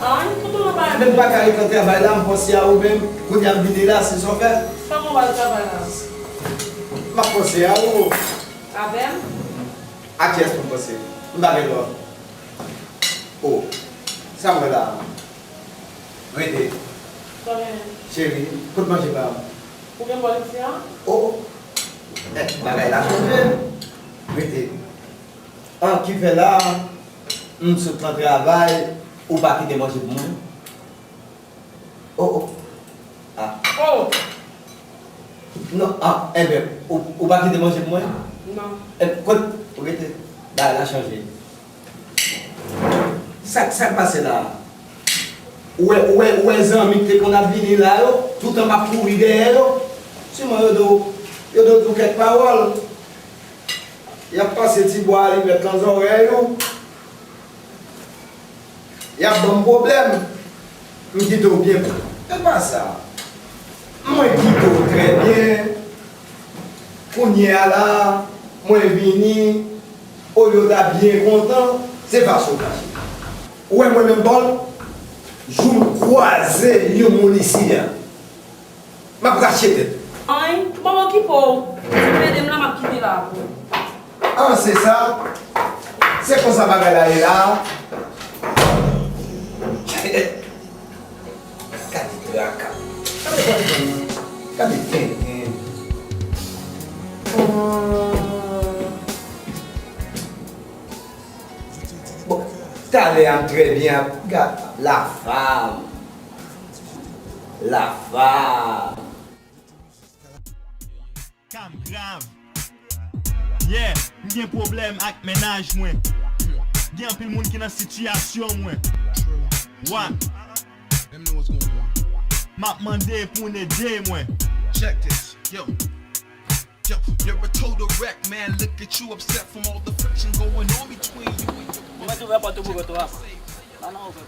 An, kote w pral? Menm pa ka ret nan travay la, m panse a ou menm. Kounye a m vini la, se sa w fè? Sa mwen pral travay la? M ap panse a ou. Avè m? A kiyès pou m panse? M pa gen lòt. O, sa m wè la? Rete. Sa gen? Cheri, kote manje pa m? Ou gen bò isi a? O, eh, bagay la chanje. Rete. An, ki fè la, m sot nan travay, ou pa kite manje pou mwen? O, o. A. O! Non, a, enben, ou, ou pa kite manje pou mwen? Non. E, kot, ou rete, bagay la chanje. Sa, sa k pase la? Ou wè, ou wè, ou wè zanmi k te konn ap vini la yo, toutan m ap kouri dèyè yo, siman yo do, yo do di w kèk pawòl. Y ap pase ti bwa alimèt nan zòrèy ou. Y ap ban m pwoblèm. M kite w byen. E pa sa. Mwen kite w trè byen. Kounye a la, mwen vini. Olye w ta byen kontan, se fason w fache. Ou wè mwen menm, Paul, jou m kwaze yon moun isi a, m ap rache tèt ou. Anyen, m p ap okipe w. Si w ede m la, m ap kite la pou ou. An, se sa? Se konsa bagay la ye la? Gade traka. Gade tenten. Gade tenten. Bon, talè a m trè byen ap gad la fam. La fam. Ka m grav. Yeah, m gen pwoblèm ak mennaj mwen. Gen anpil moun ki nan sitiyasyon mwen. Wa. M ap mande pou n ede mwen. Check this. Yo. Yo, you're a total wreck, man. Look at you upset from all the friction going on between you and your... Mwen t ouvè pòt ou pou retwa. Non, non, ouvè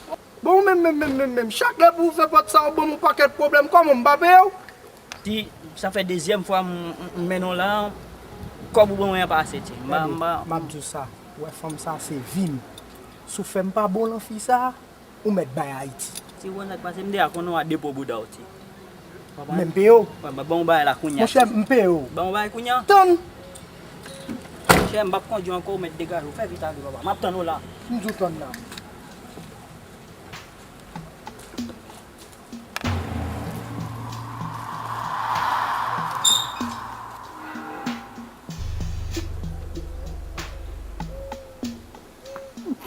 pòt. Bon, ou menm, menm, menm, menm, menm, chak lè pou ou fè pòt sa, ou ban m yon pakèt pwoblèm, kòman m pa peye w? Ti, sa fè dezyèm fwa m, m, m mennen w la, kòb ou ban mwen an pa ase, ti. M pa, m pa. Gade, m ap di w sa, ou wè fanm sa se vi m. Si w fè m pa bon lan fi sa, ou mèt bay Ayiti. Ti, ou konn sa k pase, m deja konnen w a depo bouda w, ti. Menm peye w. Wè, mwen ban w bagay la kounye a. Monchè, m peye w. Ban w bagay kounye a. Tann. Monchè, m p ap kondui ankò, ou mèt degaje w. Fè vit ale, papa. M ap tann ou la. M di w tann la.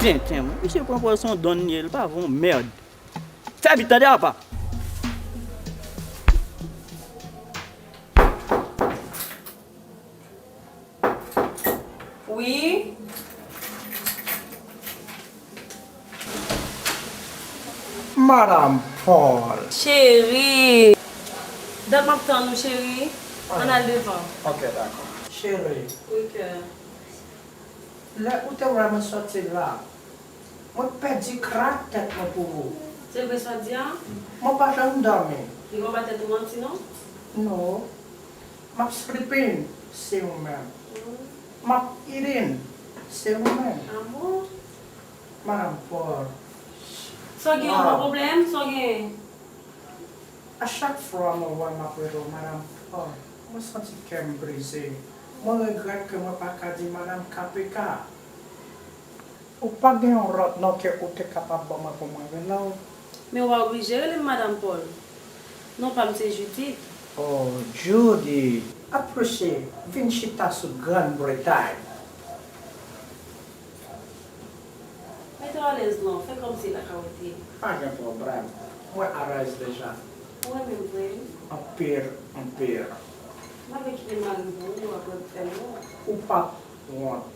Tenten, mwen. Misye pran pòz se yon don li ye, li pa vo yon mèd. Fè vit, tande, apa. Wi. Madam Paul. Cheri. Dat m ap tann ou, cheri. Ann al devan. Ok, dakò. Cheri. Wi, kè. Lè ou te wè mwen sòti la, mwen pèdi krak tèt mwen pou ou. Se vre sa w di a? Mwen pa janm dòmi. Li pa ba tèt ou manti, non? Non. M ap sleeping, se ou menm. Mm. M ap eating, se ou menm. Ah bon? Madam Paul. Sa w gen yon gwo pwoblèm? Sa w gen? A chak fwa mwen wè m ap rele w Madam Paul, mwen santi kè m brize. Mwen regrèt ke mwen pa ka di Madam K P K. Ou pa gen yon lòt non ke ou te kapab ban mwen pou mwen rele w? Men w pa oblije rele m Madam Paul. Non pa m se Judith. Oh, Judy. Aproche, vin chita sou Grann Bretay. Mete w alèz non, fè kòmsi lakay ou te ye. Pa gen pwoblèm. Mwen alèz deja. Ou renmen m vre wi. Anpil, anpil. M pa vle kite mari m pou ou, apre m fè m wont. Ou p ap wont.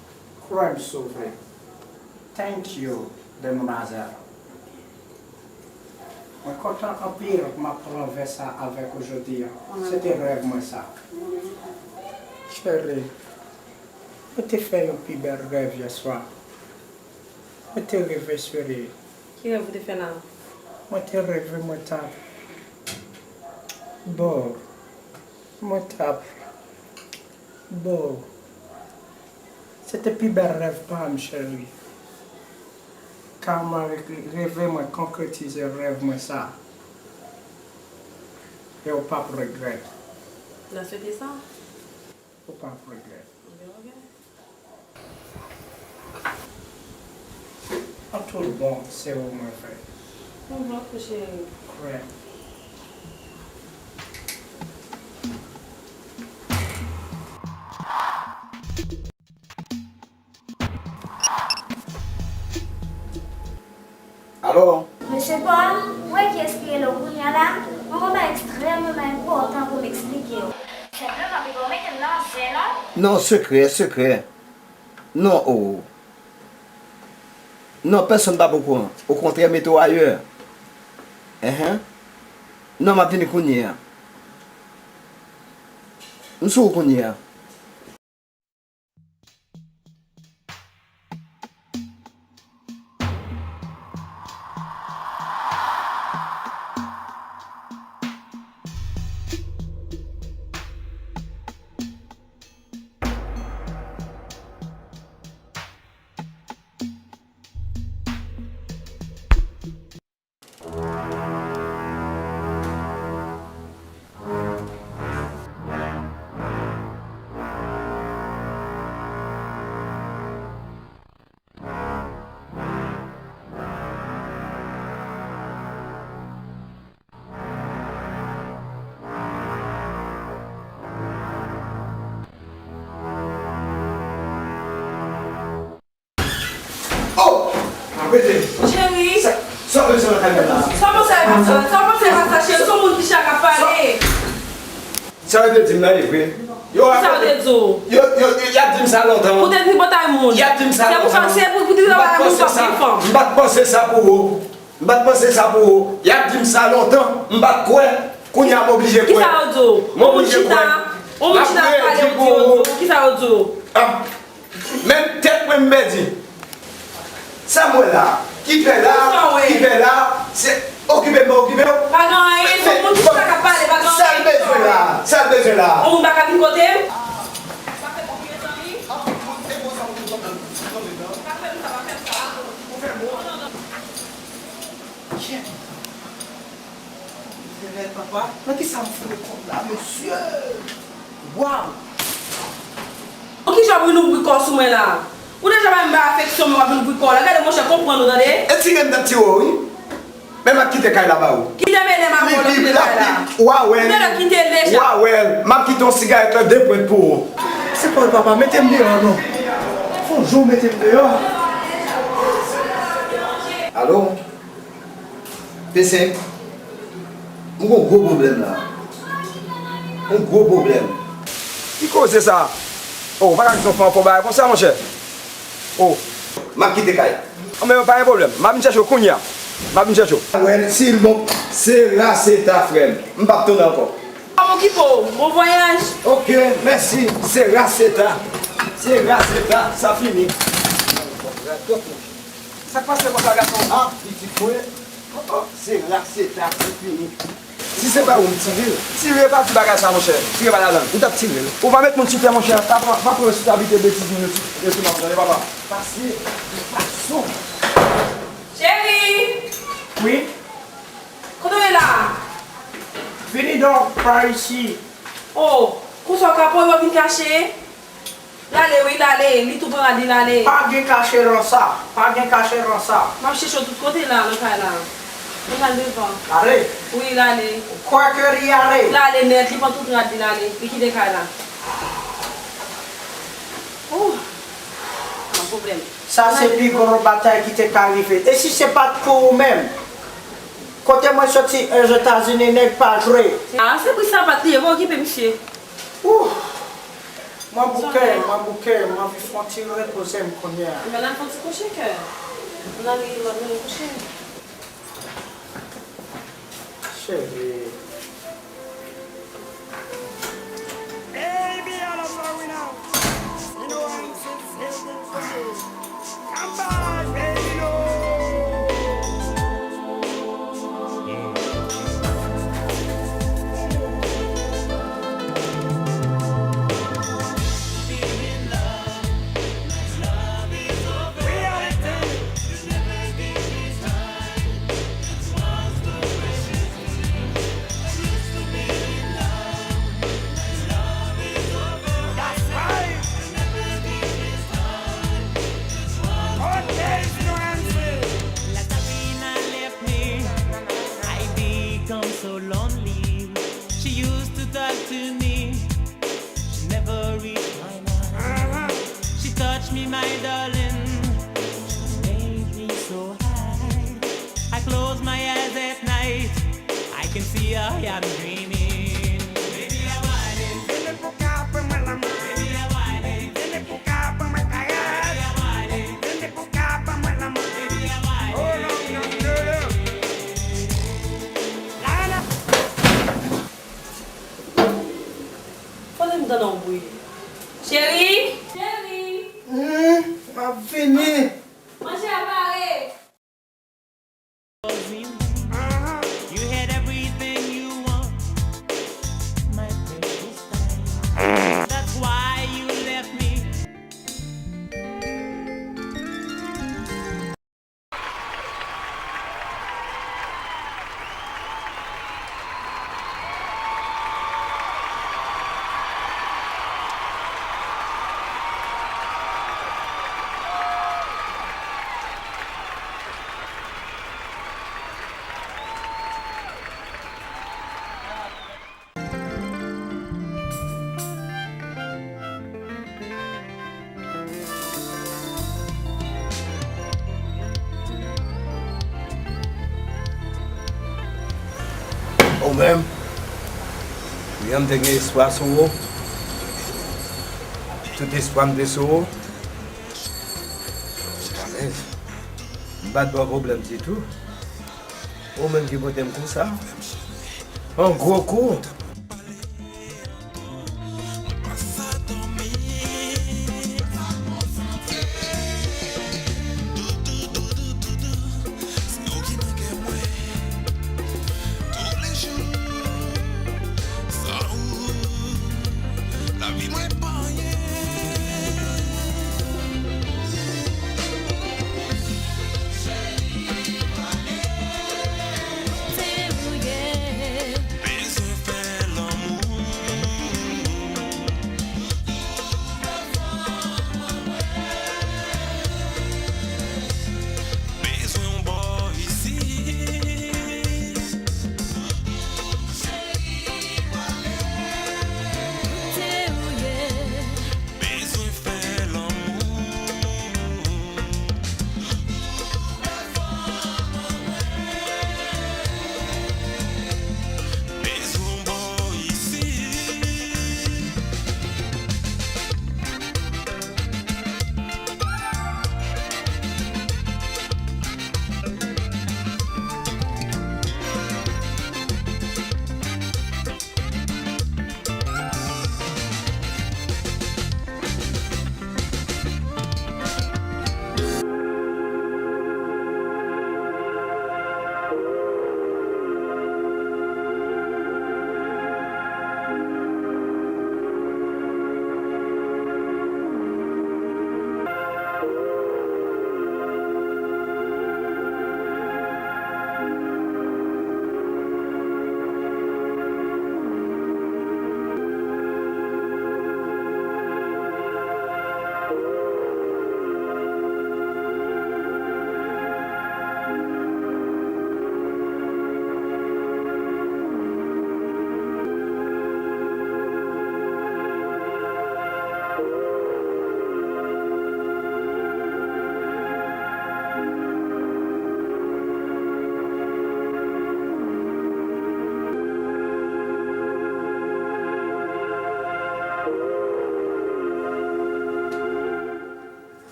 Kwè m sove. Thank you, demwazèl. Mwen kontan anpil m ap pran vè sa avèk ou jodi a. Se te rèv mwen sa. Cheri, mwen te fè yon pi bèl rèv yè swa. Mwen te reve, cheri. Ki rèv ou te fè la? Mwen te reve, mwen t ap, bon, mwen t ap Bon, se te pi bèl rèv pa m, cheri. Kama re-, reve mwen konkretize rèv mwen sa. E w p ap regrèt. N a swete sa. Ou p ap regrèt. Ok, ok. An tout bon, se ou mwen vle. Mwen vle w tou, cheri. Kwè. Alo? Mesye Paul, ou wè kiyès ki rele w kounye a la? Mwen gen yon bagay ekstrèmeman enpòtan pou m eksplike w. Senpleman, piga w mete m nan zen, non? Non, sekrè, sekrè. Non, o. Non, pèsonn p ap okouran. Okontrè, mete w ayè. Enhen. Non, m ap vini kounye a. M sou ou kounye a. Oh! Rete. Cheri. Sa, sa w bezwen nan kay mwen la? Sa w panse a sa? Sa w panse a sa, cheri? Se yon moun ki chak ap pale. Sa yo te di m nan, e vre. Yo, kisa yo te di w? Yo, yo, yo, y ap di m sa lontan. Ou te tripotay moun. Y ap di m sa lontan. Se pou sa, se pou, pou tripotay moun, w ap gen fanm. M pa t panse sa pou ou. M pa t panse sa pou ou. Y ap di m sa lontan. M pa t kwè. Kounye a, m oblije kwè. Kisa yo di w? M oblije kwè. Yon moun chita, yon moun chita ap pale, ou di yo di w. Kisa yo di w? Ah. Menm tèt mwen m pèdi. Sa m wè la? Ki fè la? Ki fè la? Se okipe m, mwen okipe w. Pa gen anyen, se yon moun ki pa ka pale, pa gen anyen. Sa l bezwen la? Sa l bezwen la? Yon moun pa ka vin kote m? Pa fè m sa, pa fè m sa. Mèt papa, nan kisa m fout kòb la, mesye? Waw! Bon, kijan w ap vin ouvri kò w sou mwen la? Ou deja pa menm bay afeksyon, men w ap vin ouvri kò w la. Gade, monchè, konprann ou, tande? E tire m t ap tire w, wi. Men m ap kite kay la ba ou. Kite m, e lè m ap kite kay la. Ou a wè l. Ou genlè kite l deja. Ou a wè l. M ap kite yon sigarèt la de pwent pou ou. Se pa w, papa, mete m deyò, non. Fò w jan w mete m deyò. Alo? P senk, m gen yon gwo pwoblèm la. Yon gwo pwoblèm. Ki koze sa? O, ou pa ka kite yon fanm ap fè yon bagay konsa, monchè. O. M ap kite kay. Anben, pa gen pwoblèm. M ap vin chèche w kounye a. M ap vin chèche w. Wè, si l bon, se raseta, frè m. M p ap tounen ankò. Pa okipe w. Bon vwayaj. Oke, mèsi. Se raseta. Se raseta. Sa fini. Sa k pase konsa, gason? Ah, pitit mwen. Oh, oh, se raseta, se fini. Si se pa ou, m tire l. Tire, pa di bagay sa, monchè. Tire pa ladan l. Ou t ap tire l. Ou pa met moun sou tè, monchè. Pa pran, pa pran responsablite betiz moun yo sou, yo sou m ap tande, papa. Pase, gason. Cheri! Wi? Kote w ye la? Vini donk, pa isi. Oh, konsa w ka pran yo vin kache? L ale wi, l ale, li tou pran rad li, l ale. Pa gen kache nan sa, pa gen kache nan sa. M ap chèche w tout kote la, nan kay la. Mwen pral devan. L ale? Wi, l ale. Ou kwè ke li ale? L ale nèt, li pran tout rad li, l ale. Li kite kay la. Oh, nan pwoblèm. Sa se pi gwo batay ki te ka rive. E si se pa t pou ou menm? Kote mwen soti Ozetazini, nèg pa jwe. Ah, se pou sapat li ye, mwen okipe misye. Ouh! Mwen bouke, mwen bouke, mwen anvi fè yon ti repoze m kounye a. Mwen al fè yon ti kouche kè. Mwen al, mwen al kouche. Cheri. Baby, I love her, you know. You know I'm so scared for you. Come by, baby, no. Last time Rina left me, I become so lonely. She used to talk to me, she never reached my mind. She touched me, my darling, she made me so high. I close my eyes at night, I can see I am dreaming. Baby, I want it. Vini pou ka ban mwen lanmou. Baby, I want it. Vini pou ka ban mwen kayèt. Baby, I want it. Vini pou ka ban mwen lanmou. Baby, I want it. Oh, non, non, non, non. La, la. Fò m tande yon bri. Cheri! Cheri! Hmm, m ap vini. Manje a pare! You had everything you want, my precious time. That's why you left me. Ou menm, William te gen espwa sou ou. Tout espwa m te sou ou. Alèz. M pa t ba w pwoblèm ditou. Ou menm ki pote m konsa. Yon gwo kou.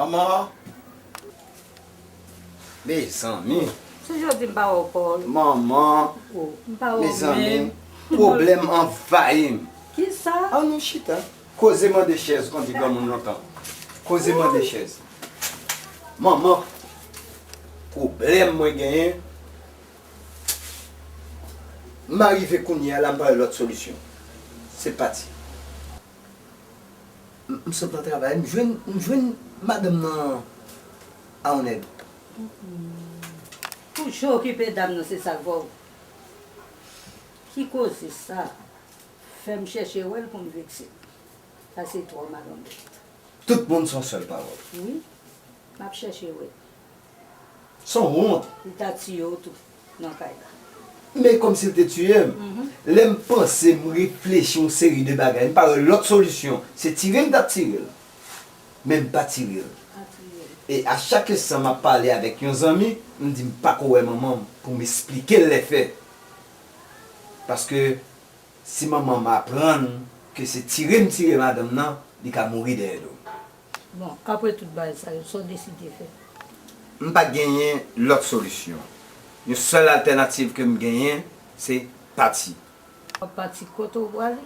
Manman. Mezanmi. Se jodi m pa wè w, Paul. Manman. Oh, m pa wè w menm. Mezanmi. Pwoblèm anvayi m. Kisa? Ann nou chita. Koze mande chèz, kon di granmoun lontan. Koze mande chèz. Manman, pwoblèm mwen genyen, m arive kounye a la, m pa wè lòt solisyon. Se pati. M, m sot nan travay, m jwenn, m jwenn madanm nan a on èd. Toujou okipe dam nan, se sa k fè w. Ki koze sa? Fè m chèche wè l pou m vekse l. Sa se twò malandrèt. Tout moun se yon sèl pawòl. Wi, m ap chèche wè l. Se yon wont. Li ta tiye w tou nan kay la. Men kòmsi l te tiye m. Lè m panse, m reflechi yon seri de bagay, m pa wè lòt solisyon. Se tire m t ap tire l. Men m pa tire l. Pa tiye l. E a chak enstan m ap pale avèk yon zanmi, m di m pako wè manman m pou m esplike l lè fè. Paske si manman m aprann ke se tire m tire madanm nan, li ka mouri dèyè do m. Bon, apre tout bagay sa yo, sa w deside fè? M pa genyen lòt solisyon. Yon sèl altènativ ke m genyen, se pati. W ap pati kote w prale?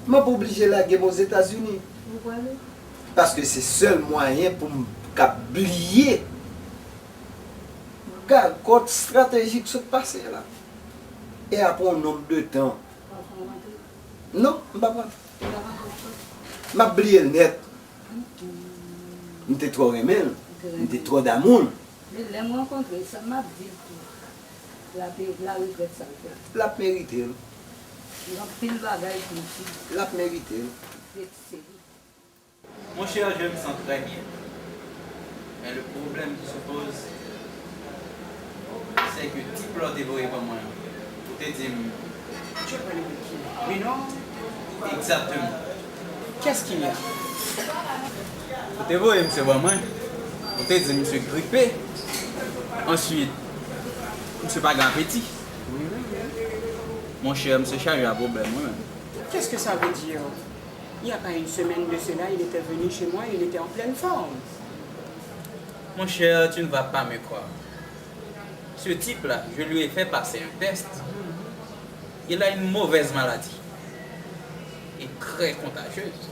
M ap oblije lage m Ozetazini. Ou prale? Paske se sèl mwayen pou m ka bliye gagòt estratejik sot pase la. E apre yon nonb de tan. W ap rantre? Non, m p ap rantre. W ap rantre? M ap bliye l nèt. M te twò renmen l. M te twò damou l. Men lè m rankontre sa, m ap di l tou. L ap, l a regrèt sa l fè. L ap merite l. Gen anpil bagay pou l di. L ap merite l. Vekse li. Mon cher, je me sens très bien. Mais le problème qui se pose, c'est que tip la w te voye ban mwen an, ou te di m. Tu as parlé de qui? Renor? Exactement. Qu'est-ce qu'il y a? Ou te voye misye ban mwen, ou te di misye gripe. Answit, misye pa gen apeti. Mon cher, misye chaje a pwoblèm, wi menm. Qu'est-ce que ça veut dire? Il n'y a pas une semaine de cela, il était venu chez moi, il était en pleine forme. Mon cher, tu ne vas pas me croire. Ce type-là, je lui ai fait passer un test. Il a une mauvaise maladie. Et très contagieuse.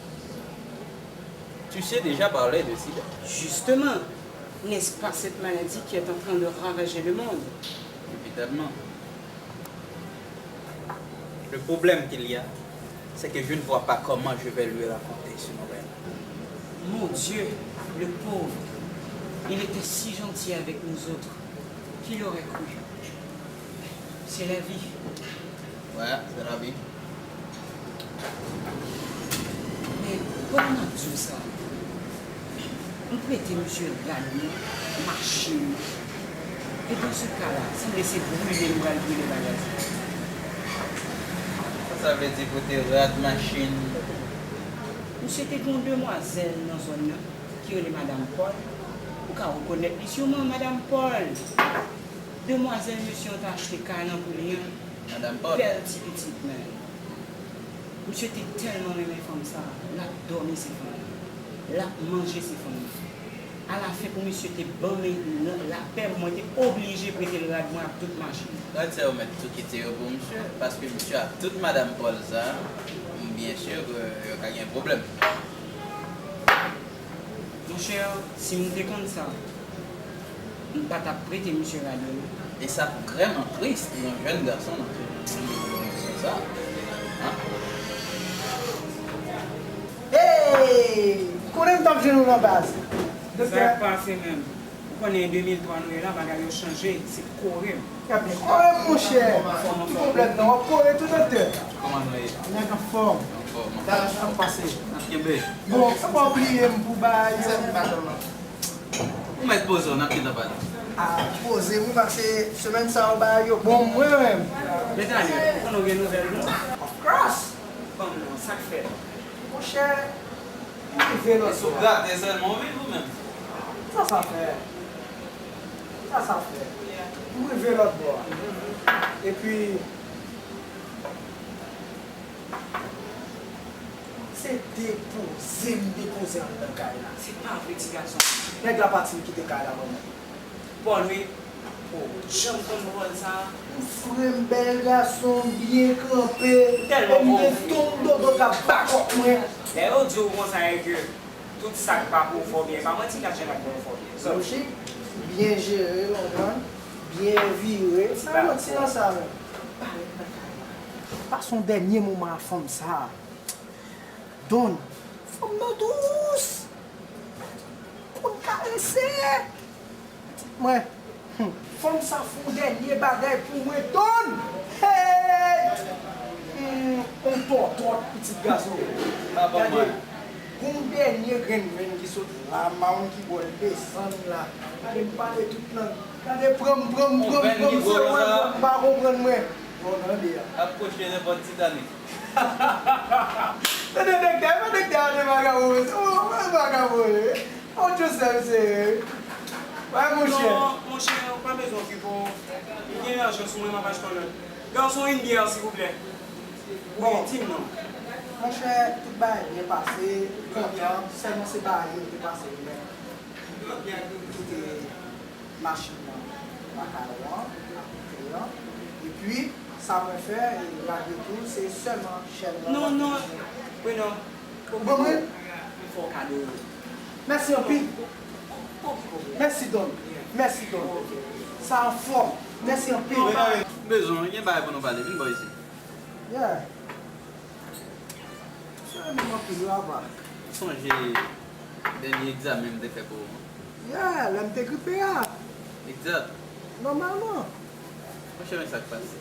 Tu sais déjà parler de sida. Justement, n'est-ce pas cette maladie qui est en train de ravager le monde? Évidemment. Le problème qu'il y a, c'est que je ne vois pas comment je vais lui raconter ce nouvelle. Mon Dieu, le pauvre, il était si gentil avec nous autres. Qui l'aurait cru? C'est la vie. Ouais, c'est la vie. Men, pandan m ap di w sa, m prete misye rad mwen, machin. E dans ce cas-là, sanble se brile m pral brile bagay sa. Sa sa vle di prete rad, machin? Misye te gen yon demwazèl nan zòn nan ki rele Madanm Paul. Ou ka rekonèt li siman, Madanm Paul. Demwazèl mesye an t achte kay lan pou li an. Madanm Paul. Bèl ti pitit, men. Misye te tèlman renmen fanm sa, l ap dòmi se fanm nan. L ap manje se fanm nan. Alafen pou misye te ban m lapè, mwen te oblije prete l rad mwen ak tout machin. Rad sa yo mèt tou kite yo pou misye, paske misye ak tout Madanm Paul sa, m byen si ke yo ka gen pwoblèm. Monchè, si m te konn sa, m pa t ap prete misye rad yo non. E sa vrèman tris pou yon jèn gason nan sitiyasyon sa. Hein? Hey! M konnen m t ap jwenn ou nan baz. Doktè. Sa k pase menm? Ou konnen de mil twa nou ye la, bagay yo chanje, se kore m. Y ap byen kore m, monchè. Ki pwoblèm nan? W ap kore tou, doktè? Kòman nou ye? Nèg anfòm. Anfòm. Sa ap pase? N ap kenbe. Bon, sa pa bliye m pou bay. Ou mèt poze w, n ap gentan pale. A, poze m wi, paske semèn sa yo bagay yo bon mwen menm. Men Daniel, ou konnen w gen nouvèl non? Of course. Ban m non, sa k fèt? Monchè, m rive lòt Sou bò. Grate sèlman w viv ou menm? Sa sa fè? Sa sa fè? M rive lòt bò a. Epi, se Depoze m, depoze anndan kay la. Se pa vre, ti gason. Nèg la pati, m kite kay la, manman. Pòl, wi. Oh, janm konn pòl sa. Frè m, bèl gason, byen kanpe. Tèlman bon. E m gen tonm dodo k ap bakòt mwen. Lè yo di w konsa, e ke tout sa k pa pou w fè w byen. Pa manti, gad jan l ap pou w fè w byen. Lojik, byen jere, w konprann? Byen vire. Sa manti nan sa menm. Pase yon dènye moman a fanm sa. Don, fanm nan dous. Konn karese. Mwen, hmm, fanm sa fè yon dènye bagay pou mwen, Don. Hey! Hmm, on tòtòt, pitit gason. Gade, yon dènye grenn menm ki sot la, mawn ki bò l desann la. Gade, m pale tout lang. Gade, pran m, pran m, pran m, pran m, se wè m pa konprann mwen. Bon, tande a. Ap kwoche nenpòt Titanik. Tande nèg la, men nèg la, de vagabon, mesye. Oh, vagabon, wi. Oh, Joseph, se. Wè, monchè. Non, monchè, ou pa bezwen okipe w. M gen lajan sou mwen, m ap achte yon lòt. Gason, yon byè, silvouplè. Wi, di m non. Monchè, tout bagay byen pase, kontan, sèlman se bagay yo te pase, men. Kite machin nan lakay ou an, ak kle an. Epi, sa mwen fè, e malgre tou, se sèlman chèn nan. Non, non, Renan. Ou ban mwen? M fè w kado. Mèsi anpil. Mèsi, Don. Mèsi, Don. Sa anfòm. Mèsi anpil. Renan, m bezwen w, gen bagay pou nou pale. Vin bò isit. Yeah. Sere menm anpil wi apa. Ou sonje dènye egzamen m te fè pou ou an? Yeah, lè m te gripe a. Egzat. Nòmalman. Monchè, men sa k pase.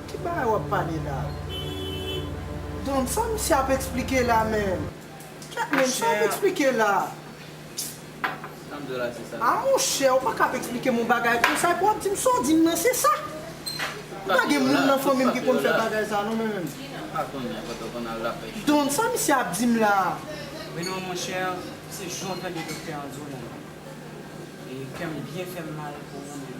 Ki bagay w ap pale la? Don, sa misye ap eksplike la menm? Kèt menm, sa w ap eksplike la? Sa m di w la, se sa. A monchè, ou pa ka ap eksplike m yon bagay konsa, epi w ap di m sa w di m nan, se sa. Ou pa gen moun nan fanmi m ki konn fè bagay sa non, men menm. Pa konnen, pa t konn al lapèch. Don, sa misye ap di m la? Men non, monchè, se jan w tande doktè an di w la. E kè m byen fè m mal pou ou menm.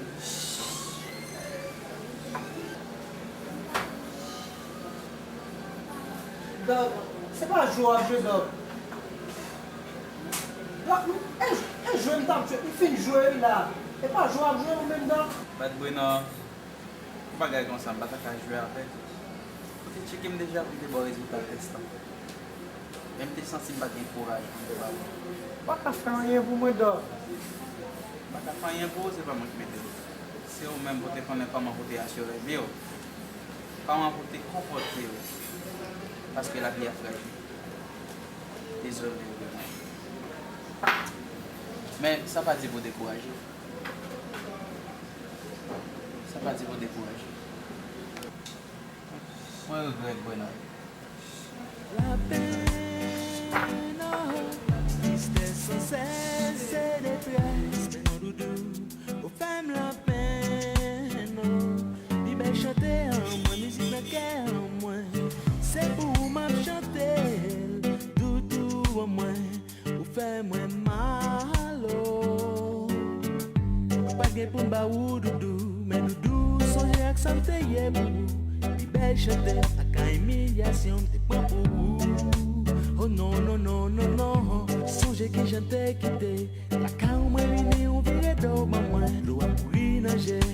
Dòk, se pa jwe w ap jwe, Dòk. Dòk, e, e jwe m t ap jwe, m fin jwe wi la. E pa jwe w ap jwe ou menm, Dòk. Bat Brennan. Yon bagay konsa, m pa ta ka jwe avèk ou. Ou te tcheke m deja pou m te ba w rezilta tès lan. Men m te santi m pa t gen kouraj pou m te ba w. Ou pa ka fè anyen pou mwen, Dòk. M pa ka fè anyen pou ou, se pa mwen ki mete l. Se ou menm pou te konnen kòman pou te asire vi w. Kòman pou te konpòte w. Paske lavi a frajil. Dezole, Brennan. Men sa pa di pou dekouraje. Sa pa di pou dekouraje. Mwen regrèt, Brennan. Lapenn, oh, tristès san sès, se detrès. Mon doudou, ou fè m lapenn, oh. Pi bèl chante an mwen, mizik nan kè an mwen. Se pou ou m ap chante l, doudou an mwen. Ou fè mwen mal, oh. Mwen pa t gen pou m ba ou doudou, men doudou, sonje ak sa m te ye pou ou. Pi bèl chante ak imilyasyon m te pran pou ou. Oh non, non, non, non, non. Sonje kijan te kite lakay ou, mwen vini, ou vire do ban mwen. Dlo a kouri nan je m.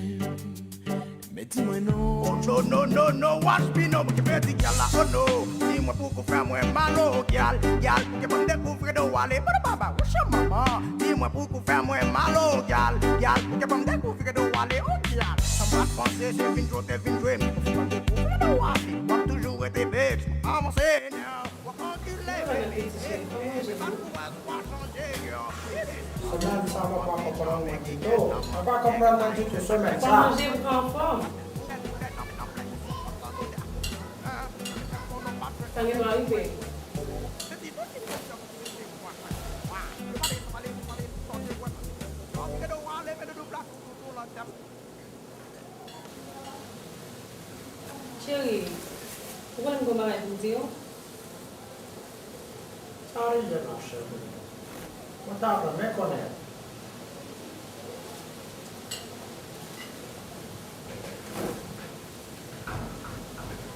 Men di mwen non. Oh no, no, no, no, watch me no, mwen ki pèdi gyal la, oh no. Di mwen pouki w fè mwen mal, oh gyal, gyal, pouki ban m dekouvri do w ale, bada baba, wouch manman. Di mwen pouki w fè mwen mal, oh gyal, gyal, pouki ban m dekouvri do w ale, oh gyal. Sa m pa t panse, se vin jwe w te vin jwe m, si w pa dekouvri do w ale, w ap toujou rete babes, avanse, Semèn sa, mwen pa konprann mwen ditou. Mwen pa konprann mwen ditou semèn sa. Pa manje pou anfòm. Sa gen dwa rive. Cheri, ou konnen m gen yon bagay pou m di w? Sa rive, machè. Mwen ta renmen konnen.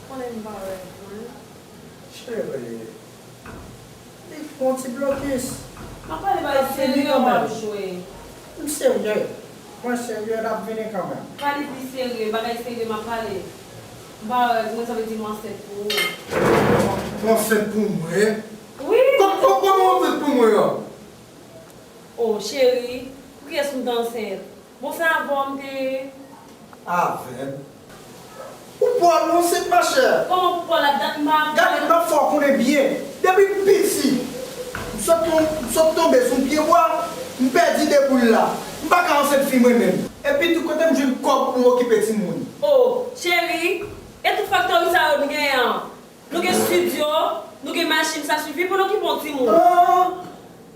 Konnen m pa wè mwen. Cheri, li fè yon ti blokis. M ap pale bagay serye, w ap jwe. M serye. Mwen serye, l ap vini kanmenm. Pale pi serye, bagay serye m ap pale. M pa wè, mwen sanble di m ansent pou ou. Ou ansent pou mwen? Wi. Kò-, kò-, kòman w ansent pou mwen an? O, cheri, pou kiyès m t ansent? Bon, se avè w m te ye. Avè m? Ou pral ansent, machè. Kòman pou pral la dat m pa. Gade, m ap fè w konnen byen. Depi m piti, m sot ton-, m sot tonbe sou yon pye bwa, m pèdi de boul la. M pa ka ansent fi mwen menm. Epi tou, kote m jwenn kòb pou m okipe timoun? O, cheri, e tout faktori sa yo n genyen an? Nou gen estidyo, nou gen machin, sa sifi pou n okipe yon timoun. Ah,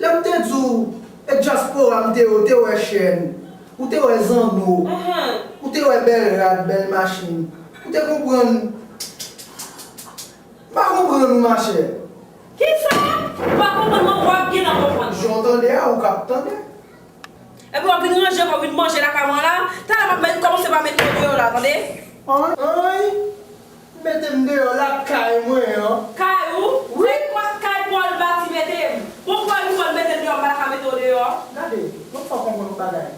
lè m te di w, e dyaspora m te ye, ou te wè chèn, ou te wè zanno, ou te wè bèl rad, bèl machin, ou te konprann. M pa konprann ou, machè. Kisa? Ou pa konprann mwen, w ap gentan konprann. Jan w tande a, ou k ap tande. Epi w ap vin ranje kò w vin manje lakay mwen la. Talè m ap met, kòmanse pa mete w deyò la, tande? Ann, ann, mete m deyò lakay mwen an. Kay ou? Wi. Se kwa kay pa w l bati mete m? Bon, kwa li fò l mete m deyò, m pa ta ka mete w deyò? Gade, mwen fè w konprann yon bagay.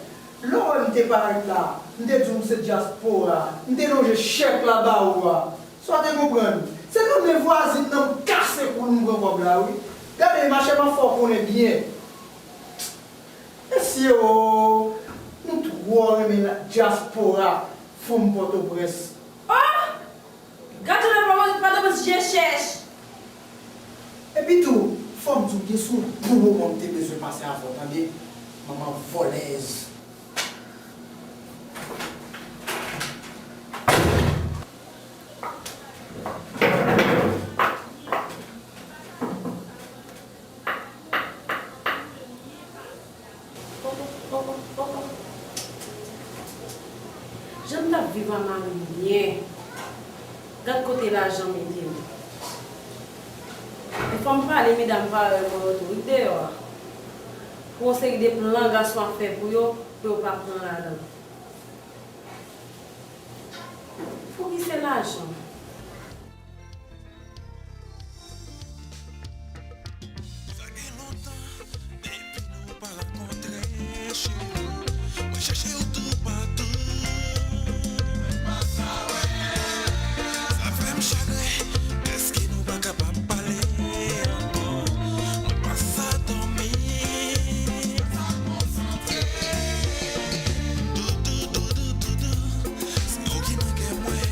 Lè w wè m te parèt la, m te di w m se dyaspora, m te lonje chèk la ba ou a. Sa w te konprann? Se nan men vwazin nan m kase kou l m pran kòb la, wi. Gade, machè, m ap fè w konnen byen. Mesye o, nou twò renmen la, dyaspora, fanm Pòtoprens. Oh! Gad jan Pòtoprens je chèch! Epi tou, fò m di w byen, se yon bon moman m te bezwen pase avè w, tande? Manman vòlèz. Jan m t ap viv a mari m byen. Gad kote lajan mete m. Defwa m pale medam valè mwen yo tou wi deyò a. Pou yon seri de plan gason ap fè pou yo, pou yo pa pran ladan. Fouki se lajan. Sa gen lontan depi nou pa rakontre, cheri. Mwen chèche w toupatou. Sa fè m chagren, èske nou pa kapab pale ankò? Mwen pa sa dòmi. Doudou, doudou, doudou, se ou ki nan kè mwen.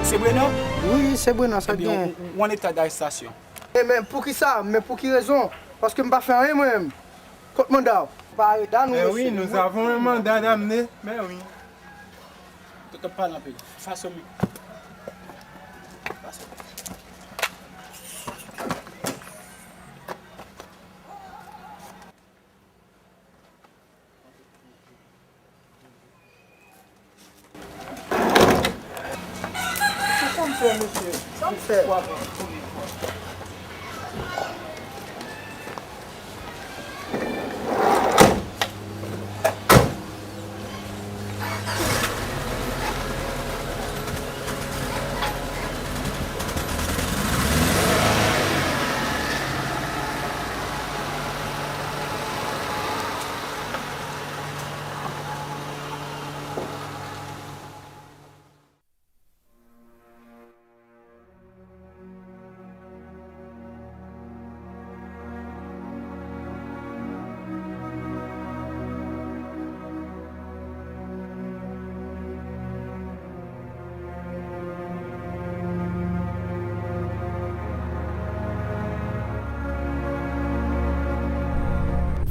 Se Brenan? Wi, se Brenan, sa k genyen? Ou an eta darestasyon. E men poukisa? Men pou ki rezon? Paske m pa fè anyen mwen menm. Kot manda w? Pa areta nou, mesye. Eh oui, nous avons un mandat d'amener. Men wi. Tonton pale anpil. Fason mi. Fason. Sa m fè, mesye? Sa m fè?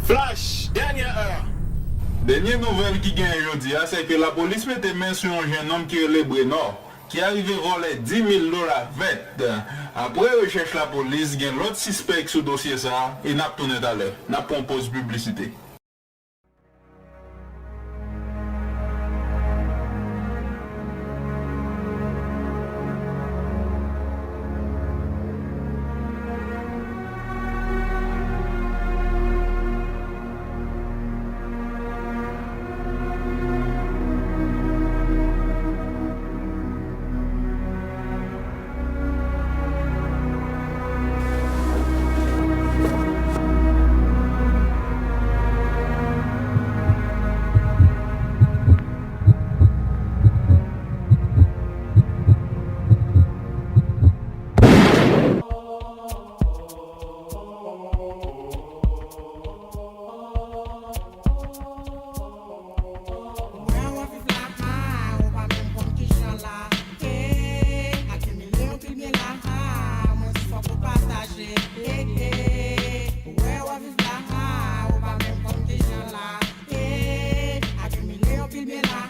Flash, dènyè è. Dènye nouvèl ki genyen jodi a, se ke lapolis mete men sou yon jennonm ki rele Brenò, ki arive vòlè dis mil dola vèt. Apre rechèch lapolis, gen lòt sispèk sou dosye sa a, e n ap tounen talè. N ap pran yon poz piblisite. Mwen wè w ap viv la, ou pa menm konn kijan la. Eh, akimile anpil byen la, mwen di fòk ou pataje. Eh, eh, wè w ap viv la, ou pa menm konn kijan la. Eh, akimile anpil byen la,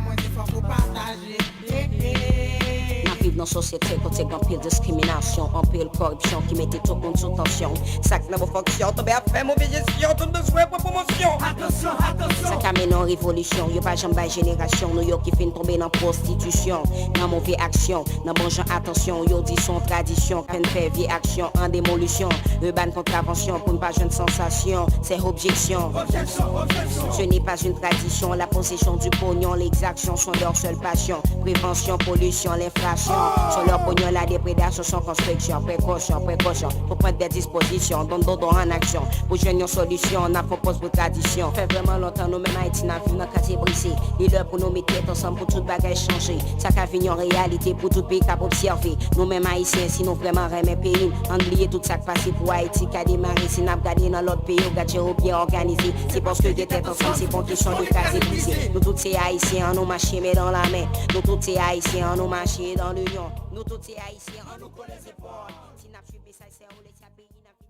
mwen di fòk ou pataje. N ap viv nan sosyete kote gen anpil diskriminasyon, anpil koripsyon ki mete tout moun sou tansyon. Sa k nan bon fonksyon tonbe ap fè move jesyon, tout bezwen pran pwomosyon. Atansyon, atansyon! Sa ka mennen yon revolisyon, yo pa janm bay jenerasyon nou yo ki fin tonbe nan pwostitisyon, nan move aksyon, nan bon jan atansyon. Yo di se yon tradisyon, k fè n fè vye aksyon an demolisyon. Urban kontravansyon pou n pa jwenn sansasyon, se objeksyon. Objection, objection. Ce n'est pas une tradition, la possession du pognon, l'exaction sont leur seule passion. Prévention, pollution, l'inflation sont leur pognon, la déprédation, son construction, précaution, précaution, faut prendre des dispositions, don, don, don en action, pou jwenn yon solisyon, n ap fè pòz pou tradisyon. Fè vrèman lontan nou menm Ayiti n ap viv nan katye brise, li lè pou nou met tèt ansanm pou tout bagay chanje, sa ka vin yon reyalite pou tout peyi k ap obsève. Nou menm Ayisyen, si nou vrèman renmen peyi n, ann bliye tout sa k pase pou Ayiti ka demare. Si n ap gade nan lòt peyi yo, gad jan yo byen òganize. Se paske gen tèt ansanm, se pa yon kesyon de kraze brize. Nou tout se Ayisyen, ann nou mache men dan la men. Nou tout se Ayisyen, ann nou mache dan linyon. Nou tout se Ayisyen, ann nou kole zepòl. Si n ap swiv mesaj sè yo, lè sa peyi n ap